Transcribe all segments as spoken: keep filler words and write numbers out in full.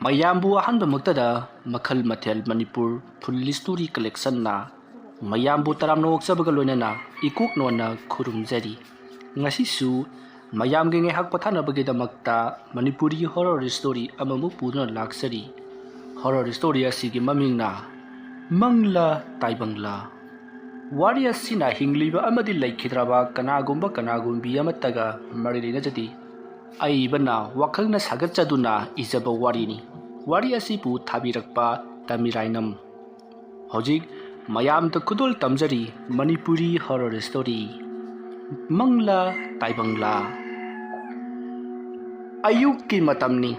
ꯃꯌꯥꯝꯕꯨ ꯑꯍꯥꯟꯕꯃꯛꯇꯗ ꯃꯈꯜ ꯃꯊꯦꯜ ꯃꯅꯤꯄꯨꯔ ꯐꯨꯜ ꯍꯤꯁꯇꯣꯔꯤ ꯀꯂꯦꯛꯁꯟꯅ ꯃꯌꯥꯝꯕꯨ ꯇꯔꯥꯝꯅ ꯑꯣꯛꯆꯕꯒ ꯂꯣꯏꯅꯅ ꯏꯀꯣꯛ ꯅꯣꯟꯅ ꯈꯨꯔꯨꯝꯖꯔꯤ꯫ ꯉꯁꯤꯁꯨ ꯃꯌꯥꯝꯒꯤ ꯉꯥꯏꯍꯥꯛ ꯄꯣꯊꯥꯅꯕꯒꯤꯗꯃꯛꯇ ꯃꯅꯤꯄꯨꯔꯤ ꯍꯣꯔꯔ ꯁ꯭ꯇꯣꯔꯤ ꯑꯃꯃꯨꯛ ꯄꯨꯗꯨꯅ ꯂꯥꯛꯆꯔꯤ꯫ ꯍꯣꯔꯔ ꯁ꯭ꯇꯣꯔꯤ ꯑꯁꯤꯒꯤ ꯃꯃꯤꯡꯅ ꯃꯪꯂꯥ ꯇꯥꯏꯕꯪꯂꯥ꯫ ꯋꯥꯔꯤ ꯑꯁꯤꯅ ꯍꯤꯡꯂꯤꯕ ꯑꯃꯗꯤ ꯂꯩꯈꯤꯗ꯭ꯔꯕ ꯀꯅꯥꯒꯨꯝꯕ ꯀꯅꯥꯒꯨꯝꯕꯤ ꯑꯃꯠꯇꯒ ꯃꯔꯤ ꯂꯩꯅꯖꯗꯦ꯫ ꯑꯏꯕꯅ ꯋꯥꯈꯜꯅ ꯁꯥꯒꯠꯆꯗꯨꯅ ꯏꯖꯕ ꯋꯥꯔꯤꯅꯤ꯫ ꯋꯥꯔꯤ ꯑꯁꯤꯕꯨ ꯊꯥꯕꯤꯔꯛꯄ ꯇꯃꯤꯔꯥꯏꯅꯝ꯫ ꯍꯧꯖꯤꯛ ꯃꯌꯥꯝꯗ ꯈꯨꯗꯣꯜ ꯇꯝꯖꯔꯤ ꯃꯅꯤꯄꯨꯔꯤ ꯍꯣꯔꯔ ꯁ꯭ꯇꯣꯔꯤ ꯃꯪꯂꯥ ꯇꯥꯏꯕꯪꯂꯥ꯫ ꯑꯌꯨꯛꯀꯤ ꯃꯇꯝꯅꯤ꯫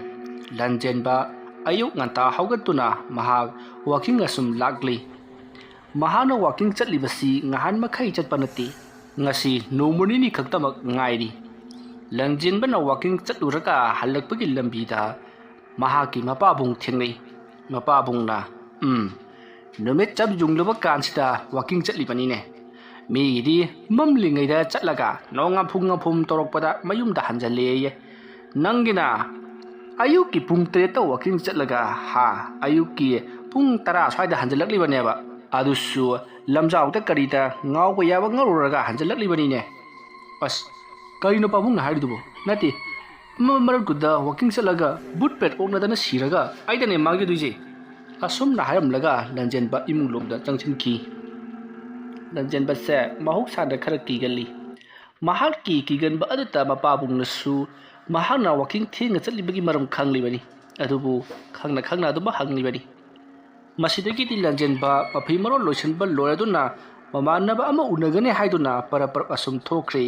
ꯂꯟꯖꯦꯟꯕ ꯑꯌꯨꯛ ꯉꯟꯇꯥ ꯍꯧꯒꯠꯇꯨꯅ ꯃꯍꯥꯛ ꯋꯥꯀꯤꯡ ꯑꯁꯨꯝ ꯂꯥꯛꯂꯤ꯫ ꯃꯍꯥꯛꯅ ꯋꯥꯀꯤꯡ ꯆꯠꯂꯤꯕꯁꯤ ꯉꯍꯥꯟ ꯃꯈꯩ ꯆꯠꯄ ꯅꯠꯇꯦ꯫ ꯉꯁꯤ ꯅꯣꯡꯃ ꯅꯤꯅꯤ ꯈꯛꯇꯃꯛ ꯉꯥꯏꯔꯤ꯫ ꯂꯟꯖꯦꯟꯕꯅ ꯋꯥꯀꯤꯡ ꯆꯠꯂꯨꯔꯒ ꯍꯜꯂꯛꯄꯒꯤ ꯂꯝꯕꯤꯗ ꯃꯍꯥꯛꯀꯤ ꯃꯄꯥꯕꯨꯡ ꯊꯦꯡꯅꯩ꯫ ꯃꯄꯥꯕꯨꯡꯅ, "ꯎꯝ, ꯅꯨꯃꯤꯠ ꯆꯞ ꯌꯨꯡꯂꯕ ꯀꯥꯟꯁꯤꯗ ꯋꯥꯀꯤꯡ ꯆꯠꯂꯤꯕꯅꯤꯅꯦ꯫ ꯃꯤꯒꯤꯗꯤ ꯃꯝꯂꯤꯉꯩꯗ ꯆꯠꯂꯒ ꯅꯣꯡ ꯉꯝꯐꯨ ꯉꯝꯐꯨꯝ ꯇꯧꯔꯛꯄꯗ ꯃꯌꯨꯝꯗ ꯍꯟꯖꯜꯂꯦꯌꯦ꯫ ꯅꯪꯒꯤꯅ ꯑꯌꯨꯛꯀꯤ ꯄꯨꯡ ꯇꯔꯦꯠꯇ ꯋꯥꯀꯤꯡ ꯆꯠꯂꯒ, ꯍꯥ, ꯑꯌꯨꯛꯀꯤ ꯄꯨꯡ ꯇꯔꯥ ꯁ꯭ꯋꯥꯏꯗ ꯍꯟꯖꯜꯂꯛꯂꯤꯕꯅꯦꯕ꯫ ꯑꯗꯨꯁꯨ ꯂꯝꯖꯥꯎꯗ ꯀꯔꯤꯗ ꯉꯥꯎꯕ ꯌꯥꯕ ꯉꯥꯎꯔꯨꯔꯒ ꯍꯟꯖꯜꯂꯛꯂꯤꯕꯅꯤꯅꯦ꯫ ꯑꯁ, ꯀꯔꯤꯅꯣ ꯄꯥꯕꯨꯡꯅ ꯍꯥꯏꯔꯤꯗꯨꯕꯨ? ꯅꯠꯇꯦ, ꯃ-, ꯃꯔꯛꯇꯨꯗ ꯋꯥꯀꯤꯡ ꯆꯠꯂꯒ ꯕꯨꯠ ꯄ꯭ꯔꯦꯠ ꯑꯣꯛꯅꯗꯅ ꯁꯤꯔꯒ ꯑꯩꯗꯅꯦ ꯃꯥꯡꯖꯗꯣꯏꯁꯦ꯫" ꯑꯁꯨꯝꯅ ꯍꯥꯏꯔꯝꯂꯒ ꯂꯟꯖꯦꯟꯕ ꯏꯃꯨꯡ ꯂꯣꯝꯗ ꯆꯪꯁꯤꯟꯈꯤ꯫ ꯂꯟꯖꯦꯟꯕꯁꯦ ꯃꯍꯧꯁꯥꯗ ꯈꯔ ꯀꯤꯒꯜꯂꯤ꯫ ꯃꯍꯥꯛꯀꯤ ꯀꯤꯒꯟꯕ ꯑꯗꯨꯗ ꯃꯄꯥꯕꯨꯡꯅꯁꯨ ꯃꯍꯥꯛꯅ ꯋꯥꯀꯤꯡ ꯊꯦꯡꯅ ꯆꯠꯂꯤꯕꯒꯤ ꯃꯔꯝ ꯈꯪꯂꯤꯕꯅꯤ꯫ ꯑꯗꯨꯕꯨ ꯈꯪꯅ ꯈꯪꯅ ꯑꯗꯨꯃꯛ ꯍꯪꯂꯤꯕꯅꯤ꯫ ꯃꯁꯤꯗꯒꯤꯗꯤ ꯂꯟꯖꯦꯟꯕ ꯃꯐꯤ ꯃꯔꯣꯜ ꯂꯣꯏꯁꯤꯟꯕ ꯂꯣꯏꯔꯗꯨꯅ ꯃꯃꯥꯟꯅꯕ ꯑꯃ ꯎꯅꯒꯅꯤ ꯍꯥꯏꯗꯨꯅ ꯄꯔꯞ ꯄꯔꯞ ꯑꯁꯨꯝ ꯊꯣꯛꯈ꯭ꯔꯦ꯫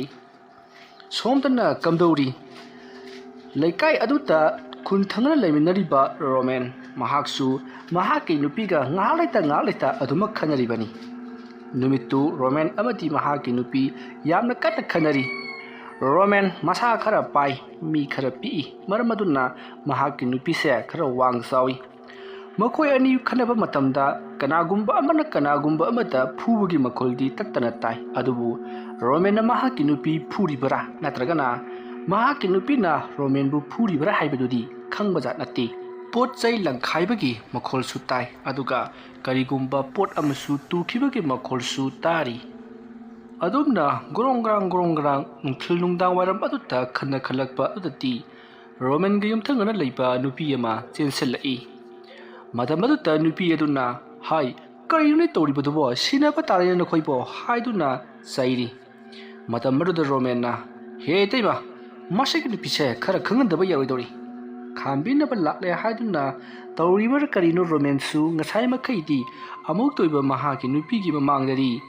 ꯁꯣꯝꯗꯅ ꯀꯝꯗꯧꯔꯤ? ꯂꯩꯀꯥꯏ ꯑꯗꯨꯗ ꯈꯨꯟ ꯊꯪꯅꯅ ꯂꯩꯃꯤꯟꯅꯔꯤꯕ ꯔꯣꯃꯦꯟ, ꯃꯍꯥꯛꯁꯨ ꯃꯍꯥꯛꯀꯤ ꯅꯨꯄꯤꯒ ꯉꯥꯏꯍꯥꯛ ꯂꯩꯇ ꯉꯥꯏꯍꯥꯛ ꯂꯩꯇ ꯑꯗꯨꯃꯛ ꯈꯟꯅꯔꯤꯕꯅꯤ꯫ ꯅꯨꯃꯤꯠꯇꯨ ꯔꯣꯃꯦꯟ ꯑꯃꯗꯤ ꯃꯍꯥꯛꯀꯤ ꯅꯨꯄꯤ ꯌꯥꯝꯅ ꯀꯟꯅ ꯈꯟꯅꯔꯤ꯫ ꯔꯣꯃꯦꯟ ꯃꯁꯥ ꯈꯔ ꯄꯥꯏ, ꯃꯤ ꯈꯔ ꯄꯤꯛꯏ, ꯃꯔꯝ ꯑꯗꯨꯅ ꯃꯍꯥꯛꯀꯤ ꯅꯨꯄꯤꯁꯦ ꯈꯔ ꯋꯥꯡ ꯆꯥꯎꯏ꯫ ꯃꯈꯣꯏ ꯑꯅꯤ ꯈꯟꯅꯕ ꯃꯇꯝꯗ ꯀꯅꯥꯒꯨꯝꯕ ꯑꯃꯅ ꯀꯅꯥꯒꯨꯝꯕ ꯑꯃꯗ ꯐꯨꯕꯒꯤ ꯃꯈꯣꯜꯗꯤ ꯇꯠꯇꯅ ꯇꯥꯏ, ꯑꯗꯨꯕꯨ ꯔꯣꯃꯦꯟꯅ ꯃꯍꯥꯛꯀꯤ ꯅꯨꯄꯤ ꯐꯨꯔꯤꯕꯔꯥ ꯅꯠꯇ꯭ꯔꯒꯅ ꯃꯍꯥꯛꯀꯤ ꯅꯨꯄꯤꯅ ꯔꯣꯃꯦꯟꯕꯨ ꯐꯨꯔꯤꯕꯔꯥ ꯍꯥꯏꯕꯗꯨꯗꯤ ꯈꯪꯕꯖꯥꯠ ꯅꯠꯇꯦ꯫ ꯄꯣꯠ ꯆꯩ ꯂꯪꯈꯥꯏꯕꯒꯤ ꯃꯈꯣꯜꯁꯨ ꯇꯥꯏ, ꯑꯗꯨꯒ ꯀꯔꯤꯒꯨꯝꯕ ꯄꯣꯠ ꯑꯃꯁꯨ ꯇꯨꯈꯤꯕꯒꯤ ꯃꯈꯣꯜꯁꯨ ꯇꯥꯔꯤ꯫ ꯑꯗꯨꯝꯅ ꯒ꯭ꯔꯣꯡ ꯒ꯭ꯔꯥꯡ ꯒ꯭ꯔꯣꯡ ꯒ꯭ꯔꯥꯡ ꯅꯨꯡꯊꯤꯜ ꯅꯨꯡꯗꯥꯡ ꯋꯥꯏꯔꯝ ꯑꯗꯨꯗ ꯈꯟꯅꯈꯠꯂꯛꯄ ꯑꯗꯨꯗꯗꯤ ꯔꯣꯃꯦꯟꯒꯤ ꯌꯨꯝꯊꯪꯅꯅ ꯂꯩꯕ ꯅꯨꯄꯤ ꯑꯃ ꯆꯦꯟꯁꯤꯜꯂꯛꯏ꯫ ꯃꯇꯝ ꯑꯗꯨꯗ ꯅꯨꯄꯤ ꯑꯗꯨꯅ, "ꯍꯥꯏ, ꯀꯔꯤꯅꯣꯅꯦ ꯇꯧꯔꯤꯕꯗꯨꯕꯣ? ꯁꯤꯟꯅꯕ ꯇꯥꯔꯦꯅꯦ ꯅꯈꯣꯏꯕꯣ!" ꯍꯥꯏꯗꯨꯅ ꯆꯩꯔꯤ꯫ ꯃꯇꯝ ꯑꯗꯨꯗ ꯔꯣꯃꯦꯟꯅ, "ꯍꯦ ꯏꯇꯩꯃ, ꯃꯁꯤꯒꯤ ꯅꯨꯄꯤꯁꯦ ꯈꯔ ꯈꯪꯍꯟꯗꯕ ꯌꯥꯔꯣꯏꯗꯧꯔꯤ꯫ ꯈꯥꯝꯕꯤꯅꯕ ꯂꯥꯛꯂꯦ" ꯍꯥꯏꯗꯨꯅ ꯇꯧꯔꯤꯕ꯭ꯔꯥ ꯀꯔꯤꯅꯣ, ꯔꯣꯃꯦꯟꯁꯨ ꯉꯁꯥꯏ ꯃꯈꯩꯗꯤ ꯑꯃꯨꯛꯇ ꯑꯣꯏꯕ ꯃꯍꯥꯛꯀꯤ ꯅꯨꯄꯤꯒꯤ ꯃꯃꯥꯡꯗꯗꯤ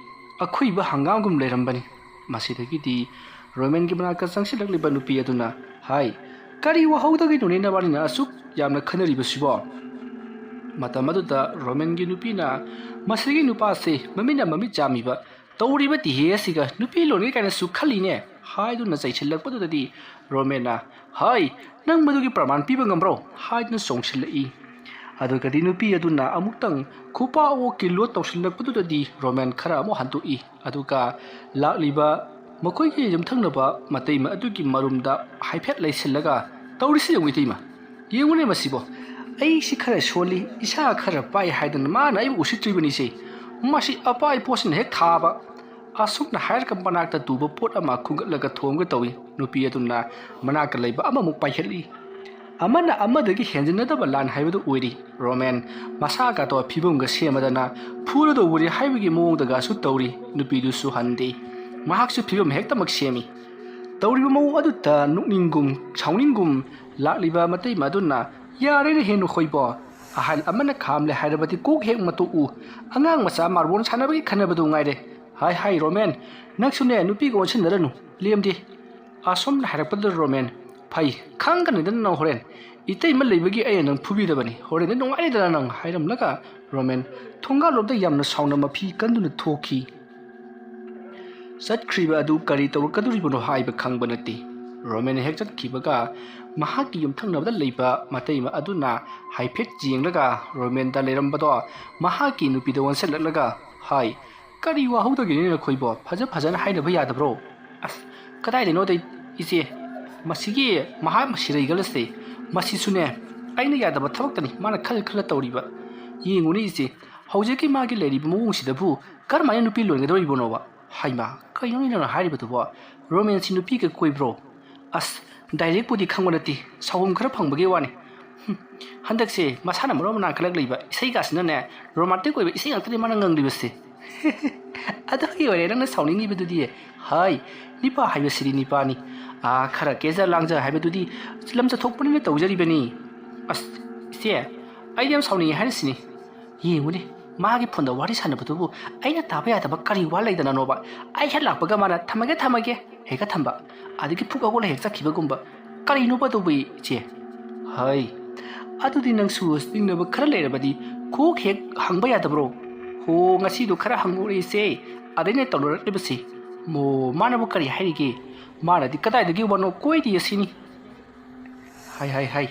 ꯑꯈꯨꯏꯕ ꯍꯪꯒꯥꯝꯒꯨꯝ ꯂꯩꯔꯝꯕꯅꯤ꯫ ꯃꯁꯤꯗꯒꯤꯗꯤ ꯔꯣꯃꯦꯟꯒꯤ ꯃꯅꯥꯛꯇ ꯆꯪꯁꯤꯜꯂꯛꯂꯤꯕ ꯅꯨꯄꯤ ꯑꯗꯨꯅ, "ꯍꯥꯏ, ꯀꯔꯤ ꯋꯥꯍꯧꯗꯒꯤꯅꯣꯅꯦ ꯅꯕꯥꯅꯤꯅ ꯑꯁꯨꯛ ꯌꯥꯝꯅ ꯈꯟꯅꯔꯤꯕꯁꯤꯕꯣ?" ꯃꯇꯝ ꯑꯗꯨꯗ ꯔꯣꯃꯦꯟꯒꯤ ꯅꯨꯄꯤꯅ, "ꯃꯁꯤꯒꯤ ꯅꯨꯄꯥꯁꯤ ꯃꯃꯤꯠꯅ ꯃꯃꯤꯠ ꯆꯥꯝꯃꯤꯕ, ꯇꯧꯔꯤꯕ ꯗꯤꯍꯦ ꯑꯁꯤꯒ ꯅꯨꯄꯤ ꯂꯣꯟꯒꯦ ꯀꯥꯏꯅꯁꯨ ꯈꯜꯂꯤꯅꯦ" ꯍꯥꯏꯗꯨꯅ ꯆꯩꯁꯤꯜꯂꯛꯄꯗꯨꯗꯗꯤ ꯔꯣꯃꯦꯟꯅ, "ꯍꯥꯏ, ꯅꯪ ꯃꯗꯨꯒꯤ ꯄ꯭ꯔꯃꯥꯟ ꯄꯤꯕ ꯉꯝꯕ꯭ꯔꯣ?" ꯍꯥꯏꯗꯨꯅ ꯆꯣꯡꯁꯤꯜꯂꯛꯏ꯫ ꯑꯗꯨꯒꯗꯤ ꯅꯨꯄꯤ ꯑꯗꯨꯅ ꯑꯃꯨꯛꯇꯪ ꯈꯨꯄꯥꯛ ꯑꯣꯛꯀꯤ ꯂꯣꯠ ꯇꯧꯁꯤꯜꯂꯛꯄꯗꯨꯗꯗꯤ ꯔꯣꯃꯦꯟ ꯈꯔ ꯑꯃꯨꯛ ꯍꯟꯗꯣꯛꯏ꯫ ꯑꯗꯨꯒ ꯂꯥꯛꯂꯤꯕ ꯃꯈꯣꯏꯒꯤ ꯌꯨꯝꯊꯪꯅꯕ ꯃꯇꯩꯃ ꯑꯗꯨꯒꯤ ꯃꯔꯨꯝꯗ ꯍꯥꯏꯐꯦꯠ ꯂꯩꯁꯤꯜꯂꯒ, "ꯇꯧꯔꯤꯁꯤ ꯌꯦꯡꯉꯨ ꯏꯇꯩꯃ, ꯌꯦꯡꯉꯨꯅꯦ ꯃꯁꯤꯕꯣ, ꯑꯩꯁꯤ ꯈꯔ ꯁꯣꯜꯂꯤ, ꯏꯁꯥ ꯈꯔ ꯄꯥꯏ ꯍꯥꯏꯗꯅ ꯃꯥꯅ ꯑꯩꯕꯨ ꯎꯁꯤꯠꯇ꯭ꯔꯤꯕꯅꯤꯁꯦ꯫ ꯃꯁꯤ ꯑꯄꯥꯏ ꯄꯣꯠꯁꯤꯅ ꯍꯦꯛ ꯊꯥꯕ"꯫ ꯑꯁꯨꯝꯅ ꯍꯥꯏꯔꯒ ꯃꯅꯥꯛꯇ ꯇꯨꯕ ꯄꯣꯠ ꯑꯃ ꯈꯨꯟꯒꯠꯂꯒ ꯊꯣꯝꯒꯦ ꯇꯧꯏ꯫ ꯅꯨꯄꯤ ꯑꯗꯨꯅ ꯃꯅꯥꯛꯇ ꯂꯩꯕ ꯑꯃꯃꯨꯛ ꯄꯥꯏꯈꯠꯂꯤ꯫ ꯑꯃꯅ ꯑꯃꯗꯒꯤ ꯍꯦꯟꯖꯤꯟꯅꯗꯕ ꯂꯥꯟ ꯍꯥꯏꯕꯗꯨ ꯑꯣꯏꯔꯤ꯫ ꯔꯣꯃꯦꯟ ꯃꯁꯥꯒꯗꯣ ꯐꯤꯕꯝꯒ ꯁꯦꯝꯃꯗꯅ ꯐꯨꯔꯗꯧꯕꯅꯤ ꯍꯥꯏꯕꯒꯤ ꯃꯑꯣꯡꯗꯒꯁꯨ ꯇꯧꯔꯤ꯫ ꯅꯨꯄꯤꯗꯨꯁꯨ ꯍꯟꯗꯦ꯫ ꯃꯍꯥꯛꯁꯨ ꯐꯤꯕꯝ ꯍꯦꯛꯇꯃꯛ ꯁꯦꯝꯃꯤ꯫ ꯇꯧꯔꯤꯕ ꯃꯑꯣꯡ ꯑꯗꯨꯗ ꯅꯣꯛꯅꯤꯡꯒꯨꯝ ꯁꯥꯎꯅꯤꯡꯒꯨꯝ ꯂꯥꯛꯂꯤꯕ ꯃꯇꯩꯃ ꯑꯗꯨꯅ, "ꯌꯥꯔꯦꯅꯦ ꯍꯦ ꯅꯈꯣꯏꯕꯣ, ꯑꯍꯜ ꯑꯃꯅ ꯈꯥꯝꯂꯦ ꯍꯥꯏꯔꯕꯗꯤ ꯀꯣꯛ ꯍꯦꯛ ꯃꯇꯣꯛꯎ꯫ ꯑꯉꯥꯡ ꯃꯆꯥ ꯃꯥꯔꯕꯣꯜ ꯁꯥꯟꯅꯕꯒꯤ ꯈꯟꯅꯕꯗꯨ ꯉꯥꯏꯔꯦ꯫ ꯍꯥꯏ ꯍꯥꯏ ꯔꯣꯃꯦꯟ, ꯅꯪꯁꯨꯅꯦ ꯅꯨꯄꯤꯒ ꯑꯣꯟꯁꯤꯟꯅꯔꯅꯨ, ꯂꯦꯝꯗꯦ"꯫ ꯑꯁꯣꯝꯅ ꯍꯥꯏꯔꯛꯄꯗ ꯔꯣꯃꯦꯟ, "ꯐꯩ, ꯈꯪꯒꯅꯤꯗꯅ ꯅꯪ ꯍꯣꯔꯦꯟ꯫ ꯏꯇꯩꯃ ꯂꯩꯕꯒꯤ ꯑꯩꯅ ꯅꯪ ꯐꯨꯕꯤꯗꯕꯅꯤ, ꯍꯣꯔꯦꯟꯗꯤ ꯅꯨꯡꯉꯥꯏꯔꯦꯗꯅ ꯅꯪ" ꯍꯥꯏꯔꯝꯂꯒ ꯔꯣꯃꯦꯟ ꯊꯣꯡꯒꯥꯜꯂꯣꯝꯗ ꯌꯥꯝꯅ ꯁꯥꯎꯅ ꯃꯐꯤ ꯀꯟꯗꯨꯅ ꯊꯣꯛꯈꯤ꯫ ꯆꯠꯈ꯭ꯔꯤꯕ ꯑꯗꯨ ꯀꯔꯤ ꯇꯧꯔꯛꯀꯗꯧꯔꯤꯕꯅꯣ ꯍꯥꯏꯕ ꯈꯪꯕ ꯅꯠꯇꯦ꯫ ꯔꯣꯃꯦꯟ ꯍꯦꯛ ꯆꯠꯈꯤꯕꯒ ꯃꯍꯥꯛꯀꯤ ꯌꯨꯝꯊꯪꯅꯕꯗ ꯂꯩꯕ ꯃꯇꯩꯃ ꯑꯗꯨꯅ ꯍꯥꯏꯐꯦꯠ ꯌꯦꯡꯂꯒ ꯔꯣꯃꯦꯟꯗ ꯂꯩꯔꯝꯕꯗꯣ ꯃꯍꯥꯛꯀꯤ ꯅꯨꯄꯤꯗ ꯑꯣꯟꯁꯤꯜꯂꯛꯂꯒ, "ꯍꯥꯏ, ꯀꯔꯤ ꯋꯥꯍꯧꯗꯒꯤꯅꯦ ꯅꯈꯣꯏꯕꯣ? ꯐꯖ ꯐꯖꯅ ꯍꯥꯏꯅꯕ ꯌꯥꯗꯕ꯭ꯔꯣ?" "ꯑꯁ, ꯀꯗꯥꯏꯗꯩꯅꯣꯗ ꯏꯆꯦ, ꯃꯁꯤꯒꯤ ꯃꯍꯥꯛ ꯁꯤꯔꯩꯒꯜ ꯑꯁꯦ, ꯃꯁꯤꯁꯨꯅꯦ, ꯑꯩꯅ ꯌꯥꯗꯕ ꯊꯕꯛꯇꯅꯤ ꯃꯥꯅ ꯈꯜ ꯈꯜꯂ ꯇꯧꯔꯤꯕ꯫ ꯌꯦꯡꯉꯨꯅꯦ ꯏꯆꯦ, ꯍꯧꯖꯤꯛꯀꯤ ꯃꯥꯒꯤ ꯂꯩꯔꯤꯕ ꯃꯑꯣꯡꯁꯤꯗꯕꯨ ꯀꯔꯝꯍꯥꯏꯅ ꯅꯨꯄꯤ ꯂꯣꯟꯒꯗꯧꯔꯤꯕꯅꯣꯕ? ꯍꯩꯃꯥ, ꯀꯩꯅꯣꯅꯦ ꯅꯪꯅ ꯍꯥꯏꯔꯤꯕꯗꯨꯕꯣ? ꯔꯣꯃꯦꯟꯁꯤ ꯅꯨꯄꯤꯒ ꯀꯣꯏꯕ꯭ꯔꯣ? ꯑꯁ, ꯗꯥꯏꯔꯦꯛꯄꯨꯗꯤ ꯈꯪꯕ ꯅꯠꯇꯦ, ꯁꯥꯎꯍꯨꯝ ꯈꯔ ꯐꯪꯕꯒꯤ ꯋꯥꯅꯤ꯫ ꯍꯨꯝ, ꯍꯟꯗꯛꯁꯦ ꯃꯁꯥꯅ ꯃꯔꯣꯟ ꯑꯃ ꯅꯥꯟꯈꯠꯂꯛꯂꯤꯕ, ꯏꯁꯩꯒꯁꯤꯅꯅꯦ ꯔꯣꯃꯥꯟꯇꯤꯛ ꯑꯣꯏꯕ ꯏꯁꯩ ꯉꯥꯛꯇꯅꯤ ꯃꯥꯅ ꯉꯪꯂꯤꯕꯁꯦ꯫ ꯑꯗꯨꯒꯤ ꯑꯣꯏꯔꯦ ꯅꯪꯅ ꯁꯥꯎꯅꯤꯡꯉꯤꯕꯗꯨꯗꯤ꯫ ꯍꯥꯏ, ꯅꯤꯄꯥ ꯍꯥꯏꯕꯁꯤꯗꯤ ꯅꯤꯄꯥꯅꯤ꯫ ꯑꯥ, ꯈꯔ ꯀꯦꯖ ꯂꯥꯡꯖ ꯍꯥꯏꯕꯗꯨꯗꯤ ꯂꯝ ꯆꯠꯊꯣꯛꯄꯅꯤꯅ ꯇꯧꯖꯔꯤꯕꯅꯤ꯫ ꯑꯁ, ꯏꯆꯦ, ꯑꯩꯗꯤ ꯌꯥꯝ ꯁꯥꯎꯅꯤꯡꯉꯦ ꯍꯥꯏꯔꯤꯁꯤꯅꯤ꯫ ꯌꯦꯡꯉꯨꯅꯦ, ꯃꯥꯒꯤ ꯐꯣꯟꯗ ꯋꯥꯔꯤ ꯁꯥꯟꯅꯕꯗꯨꯕꯨ ꯑꯩꯅ ꯇꯥꯕ ꯌꯥꯗꯕ ꯀꯔꯤ ꯋꯥ ꯂꯩꯗꯅꯅꯣꯕ? ꯑꯩ ꯍꯦꯛ ꯂꯥꯛꯄꯒ ꯃꯥꯅ "ꯊꯝꯃꯒꯦ, ꯊꯝꯃꯒꯦ" ꯍꯦꯛꯇ ꯊꯝꯕ, ꯑꯗꯒꯤ ꯐꯨꯛ ꯍꯧꯒꯠꯂ ꯍꯦꯛ ꯆꯠꯈꯤꯕꯒꯨꯝꯕ꯫ ꯀꯔꯤꯅꯣꯕ ꯑꯗꯨꯕꯨ, ꯏꯆꯦ? ꯍꯩ, ꯑꯗꯨꯗꯤ ꯅꯪꯁꯨ ꯆꯤꯡꯅꯕ ꯈꯔ ꯂꯩꯔꯕꯗꯤ ꯀꯣꯛ ꯍꯦꯛ ꯍꯪꯕ ꯌꯥꯗꯕ꯭ꯔꯣ? ꯍꯣ, ꯉꯁꯤꯗꯣ ꯈꯔ ꯍꯪꯉꯨꯔꯦ ꯏꯆꯦ, ꯑꯗꯩꯅꯦ ꯇꯧꯅꯔꯛꯂꯤꯕꯁꯦ꯫ ꯃꯣ, ꯃꯥꯅꯕꯨ ꯀꯔꯤ ꯍꯥꯏꯔꯤꯒꯦ? ꯃꯥꯅꯗꯤ ꯀꯗꯥꯏꯗꯒꯤ ꯋꯥꯅꯣ ꯀꯣꯏꯗꯦ ꯁꯤꯅꯤ꯫ ꯍꯥꯏ, ꯍꯥꯏ, ꯍꯥꯏ꯫